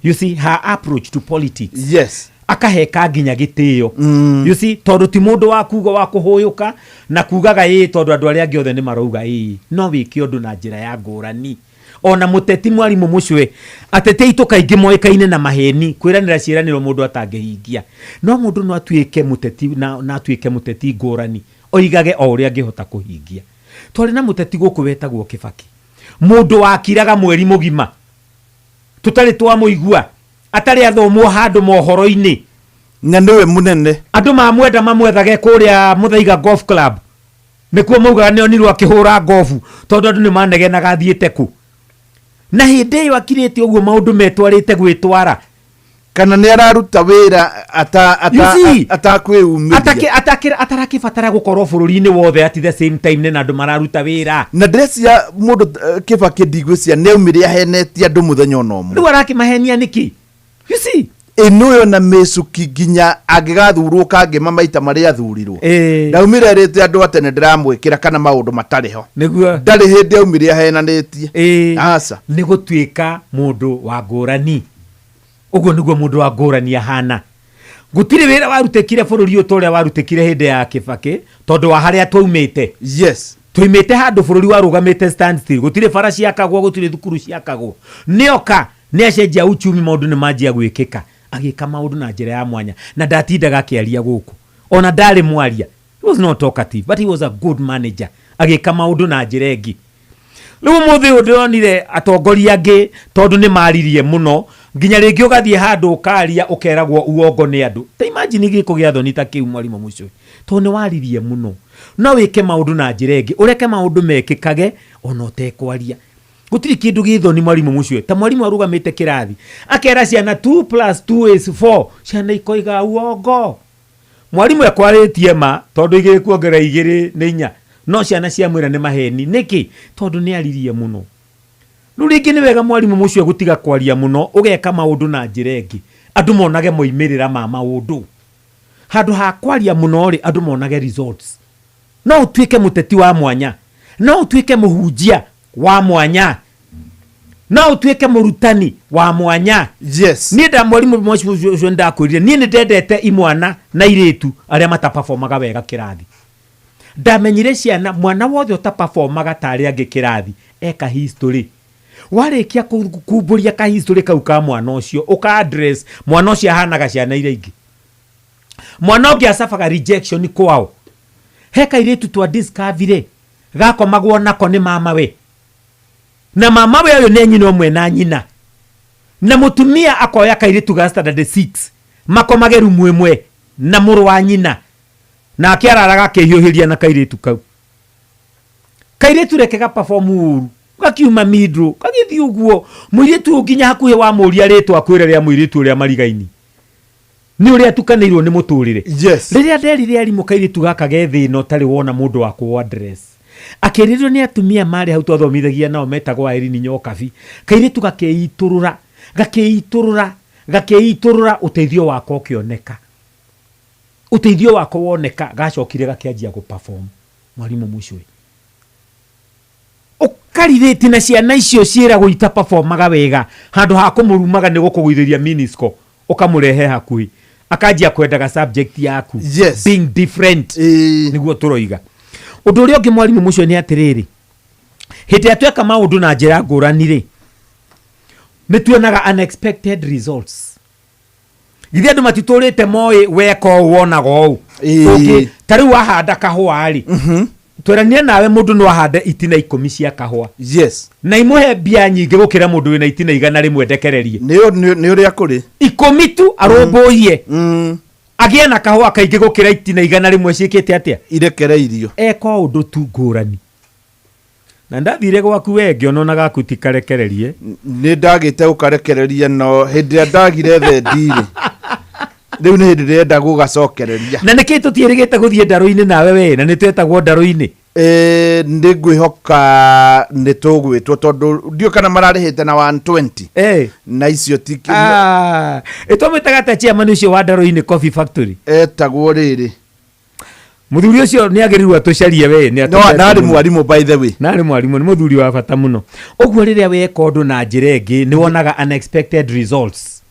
you see her approach to politics yes akaheka nginya gĩtĩo you see tondũ ti mũndũ wa kuga wa kũhũyũka na kugaga ĩĩ tondũ andũ arĩa angĩ othe nĩ marauga ĩĩ no wĩke ũndũ na njĩra ya ngũrani ona mũteti mwarimũ mũcwe ateti aitũ kaingĩ moĩkaine na maheni kwĩranĩra ciĩranĩro mũndũ atangĩhingia no mũndũ no atuĩke mũteti na, na atuĩke mũteti ngũrani oigage o ũrĩa angĩhota kũhingia twarĩ na mũteti gũkũ wetagwo Kĩbaki mũndũ wakiraga mweri mũgima tũtarĩ twamũigua atarĩ athomwo handũ mohoro-inĩ na nĩwe mũnene andũ mamwenda mamwethage kũrĩa Mũthaiga Golf Club nĩkuo maugaga nĩonirwo akĩhũra ngobu tondũ andũ nĩ manegenaga athiĩte kũ na hĩndĩ ĩyo akirĩte ũguo maũndũ metwarĩte gwĩtwara kana nĩ araruta wĩra You see? atakwĩumĩria atarakĩbatara gũkorwo bũrũri-inĩ wothe at the same time nĩ na andũ mararuta wĩra na ndĩrecia mũndũ Kĩbakĩ ndigwĩcia nĩ aumire ahenetie andũ mũthenya ona ũmwe rĩu arakĩmahenia nĩkĩ you see ĩno ĩyo na mĩcuki nginya angĩgathurwo kangĩma maita marĩa athurirwo ndaumire erĩte andũ atĩ nĩ ndĩramwĩkĩra kana maũndũ matarĩ ho nĩguo ndarĩ hĩndĩ aumire ahenanĩtie aca nĩ gũtuĩka mũndũ wa ngũrani ũguo nĩguo mũndũ wa ngũrani ahana gũtirĩ wĩra warutĩkire bũrũri ũyũ ta ũrĩa warutĩkire hĩndĩ ya Kĩbakĩ tondũ wa harĩa twaumĩte yes twaumĩte handũ bũrũri warũgamĩte standstill gũtirĩ bara ciakagwo gũtirĩ thukuru ciakagwo nĩoka nĩ acenjia uchumi maũndũ nĩ manjia gwĩkĩka agĩka maũndũ na njĩra ya mwanya na ndatindaga akĩaria gũkũ ona ndarĩ mwaria he was not talkative but he was a good manager agĩka maũndũ na njĩra ĩngĩ rĩu ũmũthĩ ũyũ ndĩronire atongoria angĩ tondũ nĩ maririe mũno nginya rĩngĩ ũgathiĩ handũ ũkaria ũkeragwo uongo nĩ andũ ta imagine gĩko gĩa thoni ta kĩu mwarimũ mũcũĩ tondũ nĩ waririe mũno no wĩke maũndũ na njĩra ĩngĩ ũreke maũndũ mekĩkage ona ũtekwaria gũtirĩ kĩndũ gĩ thoni mwarimũ mũcũĩ ta mwarimũ arũgamĩte kĩrathi akera ciana 2 plus 2 is 4 ciana ikoiga uongo mwarimũ ekwarĩtie ma tondũ igĩrĩ kuongerera igĩrĩ nĩ inya no ciana ciamwĩra nĩ maheni nĩkĩ tondũ nĩ aririe mũno rĩu rĩngĩ nĩ wega mwarimũ mũcio gũtiga kwaria mũno ũgeka maũndũ na njĩra ĩngĩ andũ monage moimĩrĩra ma maũndũ handũ ha kwaria mũno rĩ andũ monage results no ũtuĩke mũteti wa mwanya no ũtuĩke mũhunjia wa mwanya no ũtuĩke mũrutani wa mwanya yes niĩ nda mwarimũ ũcio ũcio nĩndakwĩrire niĩ nĩ ndendete imwana na irĩtu arĩa mataperformaga wega kĩrathi ndamenyire ciana mwana wothe ũtaperformaga ta arĩa angĩ kĩrathi eka history warĩkia kumbũria ka history kau ka mwana ũcio ũka address mwana ũcio ahanaga ciana iria ingĩ mwana ũngĩ acabaga rejection kwao he kairĩtu twa discovery gakomagwo nako nĩ mama we na mama we ũyũ nĩ nyina ũmwe na nyina na mũtumia akoya kairĩtu ga standard 6 makomage rumu ĩmwe na mũrũ wa nyina nake araraga akĩhiũhĩria na kairĩtu kau kairĩtu reke ga perform ũru Gakiuma mindro gagĩthiĩ ũguo mũirĩtu ũyũ nginya hakuhĩ wamũria rĩtwa akwĩre rĩa mũirĩtu ũrĩa marigaini nĩ ũrĩa atukanĩirwo nĩ mũtũrĩre. Yes. Rĩrĩa nderire arimũ kairĩtu gaka ge thĩna ũtarĩ wona mũndũ wa kũ address. Akĩrĩrio nĩ atumia marĩ hau twathomithagia nao metagwo Irene Nyokabi. Kairĩtu gakĩitũrũra, gakĩitũrũra, gakĩitũrũra ũteithio wako ũkĩoneka. Ũteithio wako woneka gacokire gakĩanjia gũ perform. Mwarimũ Muchui. Ũkarirĩti na ciana icio ciĩragwo ita performaga wega handũ ha kũmũrumaga nĩ gũkũgũithĩria minisco ũkamũrehe hakuhĩ akanjia kwendaga subject yaku. Yes. Being different. Nĩguo tũroiga. Ũndũ ũrĩa ũngĩ mwarimũ mũcio nĩ atĩrĩrĩ, hĩndĩ ĩrĩa tweka maũndũ na njĩra ngũrani rĩ, nĩ tuonaga unexpected results. Githĩ andũ matitũrĩte moĩ weka ũũ wonaga ũũ. Ũngĩ, ta rĩu wahanda kahũa rĩ, tweranire nawe mũndũ no ahande itina 10 cia kahũa. Yes. Na imũhe mbia nyingĩ gũkĩra mũndũ wĩna itina 100 ndekererie. Nĩ ũrĩa kũrĩ. 10 tu arũmbũiye. Agĩe na kahũa kaingĩ gũkĩra itina 100 ciĩkĩte atĩa? Irekereirio. Eka ũndũ tu ngũrani. Na ndathire gwaku we ngĩona ona gaku ti karekererie. Nĩ ndagĩte gũkarekereria no hĩndĩ ĩrĩa ndagire thendi rĩ, rĩu nĩ hĩndĩ ndĩrenda gũgacokereria. Na nĩkĩ tũtiĩrĩgĩte gũthiĩ ndarũ-inĩ nawe we, na nĩ twetagwo ndarũ-inĩ? Nĩ ngwĩhoka nĩ tũgwĩtwo tondũ ndiũĩ kana mararĩhĩte na 120. Na icio ti Ĩtwamwĩtaga atĩa chairman ũcio wa ndarũ-inĩ Coffee Factory? Etagwo rĩrĩ. Mũthuri ũcio nĩ agĩrĩirwo atũcarie we, nĩ No, atũcarie narĩ mũno. mwarimũ by the way. Narĩ mwarimũ, nĩ mũthuri wa bata mũno. Ũguo rĩrĩa weka ũndũ na njĩra ĩngĩ, nĩ wonaga unexpected results.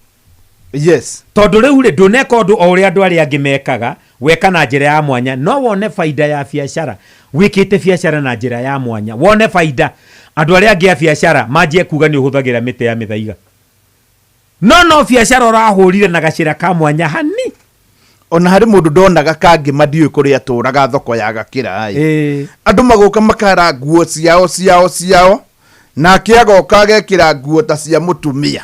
Yes. Tondũ rĩu rĩ, ndũneka ũndũ o ũrĩa andũ arĩa angĩ mekaga, weka na njĩra ya mwanya, no wone baida ya biacara. Wĩkĩte biacara na njĩra ya mwanya, wone baida. Andũ arĩa angĩ a biacara manjie kuga nĩ ũhũthagĩra mĩtĩ ya mĩthaiga. No no biacara ũrahũrire na gacĩra ka mwanya hani. Ona harĩ mũndũ ndonaga kangĩma ndiũĩ kũrĩa atũraga thoko ya Gakĩra ĩ. Andũ magoka makara nguo ciao ciao ciao, nake agoka agekĩra nguo ta cia mũtumia.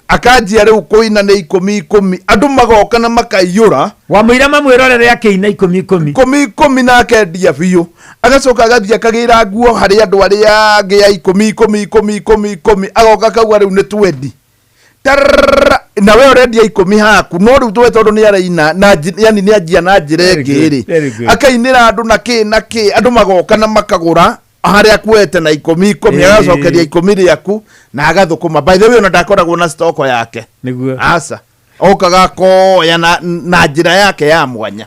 Akanjia rĩu kũina nĩ ikũmi ikũmi, andũ magoka na makaiyũra. Wamũira mamwĩrorere akĩina ikũmi ikũmi. Ikũmi ikũmi na akendia biũ. Agacoka agathiĩ akagĩra nguo harĩ andũ arĩa angĩ ya ikũmi ikũmi ikũmi ikũmi ikũmi, agoka akauga rĩu nĩ twendi. Tarrrra, na we ũrendia 10 haku, no rĩu we tondũ nĩ araina na yani nĩ anjia na njĩra Very ĩngĩ good, rĩ, very good. akainĩra andũ na kĩ na kĩ, andũ magoka na makagũra harĩa akuete na ikũmi ikũmi, agacokeria 10 rĩaku na agathũkũma. By the way, ona ndakoragwo na stoko yake. Nĩguo. Aca. Okaga akoya na njĩra yake ya mwanya.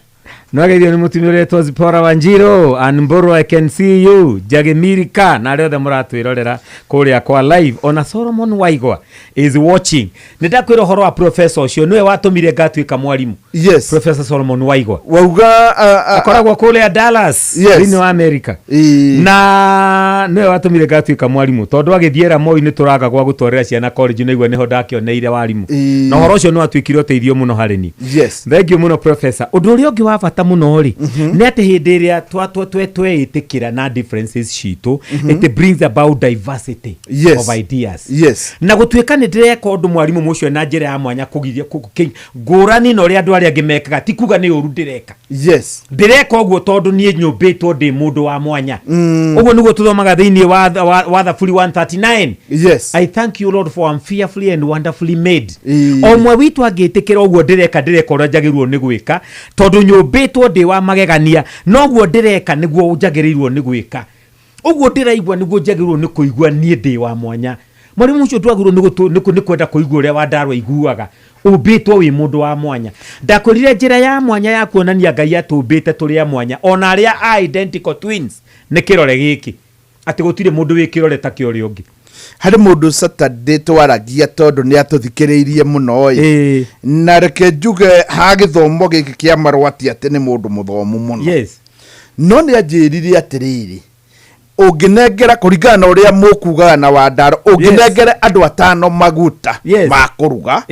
Nwageithio nĩ mũtumia ũretwo Zipporah Wanjiru, Ann Mburu, I can see you, Njagĩmirika, na arĩa othe mũratwĩrorera kũrĩa kwa live. Ona Solomon Waigwa is watching. Nĩ ndakwĩra ũhoro wa professor ũcio, nĩwe watũmire ngatuĩka mwarimũ. Yes. Professor Solomon Waigwa. Wauga, Akoragwo kũrĩa Dallas, Yes. thĩinĩ wa America. Na nĩwe watũmire ngatuĩka mwarimũ, tondũ agĩthiĩ Ramoi nĩ tũraga gwa gũtwarĩra ciana college, naigua nĩho ndakĩoneire warimũ. Na ũhoro ũcio nĩ watuĩkire ũteithio mũno harĩ niĩ. Yes. Thank you mũno professor. Ũndũ ũrĩa ũngĩ wa bata mũno rĩ, nĩ atĩ hĩndĩ ĩrĩa tweĩtĩkĩra na differences citũ, it brings about diversity Yes. of ideas. Yes. Na gũtuĩka nĩ ndĩreka ũndũ mwarimũ mũcio na njĩra ya mwanya kũgiria ngũrani na ũrĩa andũ arĩa angĩ mekaga, ti kuga nĩ ũru ndĩreka. Yes. Ndĩreka ũguo tondũ niĩ nyũmbĩtwo ndĩ mũndũ wa mwanya. Ũguo nĩguo tũthomaga thĩinĩ wa Thaburi 139. Yes. I thank you Lord for I'm fearfully and wonderfully made. O ũmwe witũ angĩtĩkĩra ũguo ndĩreka, ndĩreka ũrĩa njagĩrĩirwo nĩ gwĩka, tondũ nyũmbĩtwo ndĩ wa magegania, noguo ndĩreka nĩguo njagĩrĩirwo nĩ gwĩka. Ũguo ndĩraigua nĩguo njagĩrĩirwo nĩ kũigua niĩ ndĩ wa mwanya. Mwarimũ ũcio ndwagĩrĩirwo nĩ kwenda kũigua ũrĩa Wandarua aiguaga. Ũmbĩtwo wĩ mũndũ wa mwanya. Ndakwĩrire njĩra ya mwanya ya kuonania Ngai atũmbĩte tũrĩ a mwanya, ona arĩa a identical twins, nĩ kĩrore gĩkĩ. Atĩ gũtirĩ mũndũ wĩ kĩrore ta kĩa ũrĩa ũngĩ. Harĩ mũndũ Saturday twaragia tondũ nĩ atũthikĩrĩirie mũno ĩ. Na reke njuge ha gĩthomo gĩkĩ kĩa marũa ti atĩ nĩ mũndũ mũthomu mũno. Yes. No nĩ anjĩrire atĩrĩrĩ, ũngĩnengera kũringana na ũrĩa mũkugaga na Wandaro, ũngĩnengere andũ 5 maguta Yes. ma kũruga,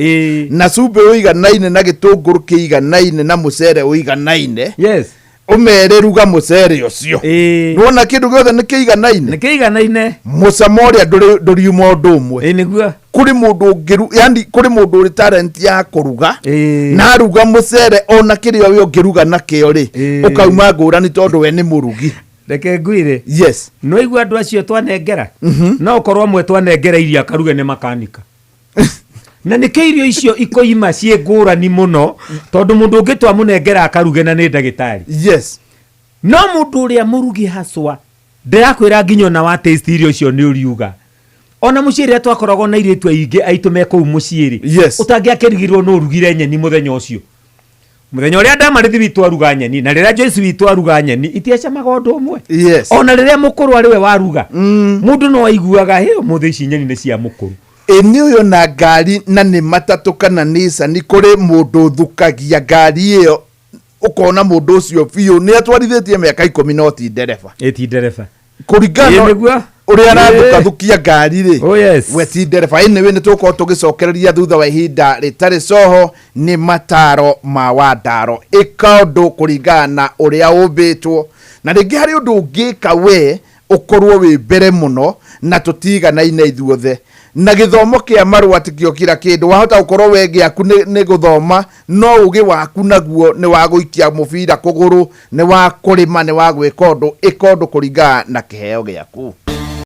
na cumbĩ ũiganaine na gĩtũngũrũ kĩiganaine na mũcere ũiganaine, Yes. ũmere ruga mũcere ũcio. Nĩwona kĩndũ gĩothe nĩ kĩiganaine? Nĩ kĩiganaine. Mũcamo ũrĩa ndũriuma ũndũ ũmwe. Nĩguo. Kũrĩ mũndũ ũngĩru-, yani kũrĩ mũndũ ũrĩ talent ya kũruga, na aruga mũcere ona kĩrĩa we ũngĩruga nakĩo rĩ, ũkauma ngũrani tondũ we nĩ mũrugi. Reke ngwire. Yes. No igua andũ acio twanengera, no ũkorwo amwe twanengera irio akaruge nĩ makanika, na nĩkĩo irio icio ikoima ciĩ ngũrani mũno, tondũ mũndũ ũngĩ twamũnengera akaruge na nĩ ndagĩtarĩ. Yes. No mũndũ ũrĩa mũrugi haswa, ndĩrakwĩra, nginya ona wa taste irio icio nĩ ũriuga. Ona mũciĩ rĩrĩa twakoragwo na airĩtu aingĩ aitũ me kũu mũciĩ rĩ, ũtangĩakĩrigirwo no ũrugire nyeni mũthenya ũcio, mũthenya ũrĩa Ndamarithi witũ aruga nyeni na rĩrĩa Joyce witũ aruga nyeni itiacamaga ũndũ ũmwe. Ona rĩrĩa mũkũrũ arĩ we waruga, mũndũ no aiguaga, "Hĩ, ũmũthĩ ici nyeni nĩ cia mũkũrũ." Ĩ nĩ ũyũ na ngari, na nĩ matatũ kana Nissan, kũrĩ mũndũ ũthukagia ngari ĩyo, ũkona mũndũ ũcio biũ nĩ atwarithĩtie mĩaka 10 no ti ndereba. Ĩ ti ndereba. Kũringana Ĩ nĩguo. Ũrĩa arathukathukia ngari rĩ. Oh, yes. We ti ndereba. Anyway, nĩ tũgũkorwo tũgĩcokereria thutha wa ihinda rĩtarĩ coho. Nĩ mataro ma Wandaro, ĩka ũndũ kũringana na ũrĩa ũmbĩtwo, na rĩngĩ harĩ ũndũ ũngĩka we ũkorwo wĩ mbere mũno na tũtiganaine ithuothe. Na gĩthomo kĩa marũa tikĩo kira kĩndũ. Wahota gũkorwo we gĩaku nĩ gũthoma, no ũgĩ waku naguo nĩ wa gũikia mũbira kũgũrũ, nĩ wa kũrĩma, nĩ wa gwĩka ũndũ. Ĩka ũndũ kũringana na kĩheo gĩaku.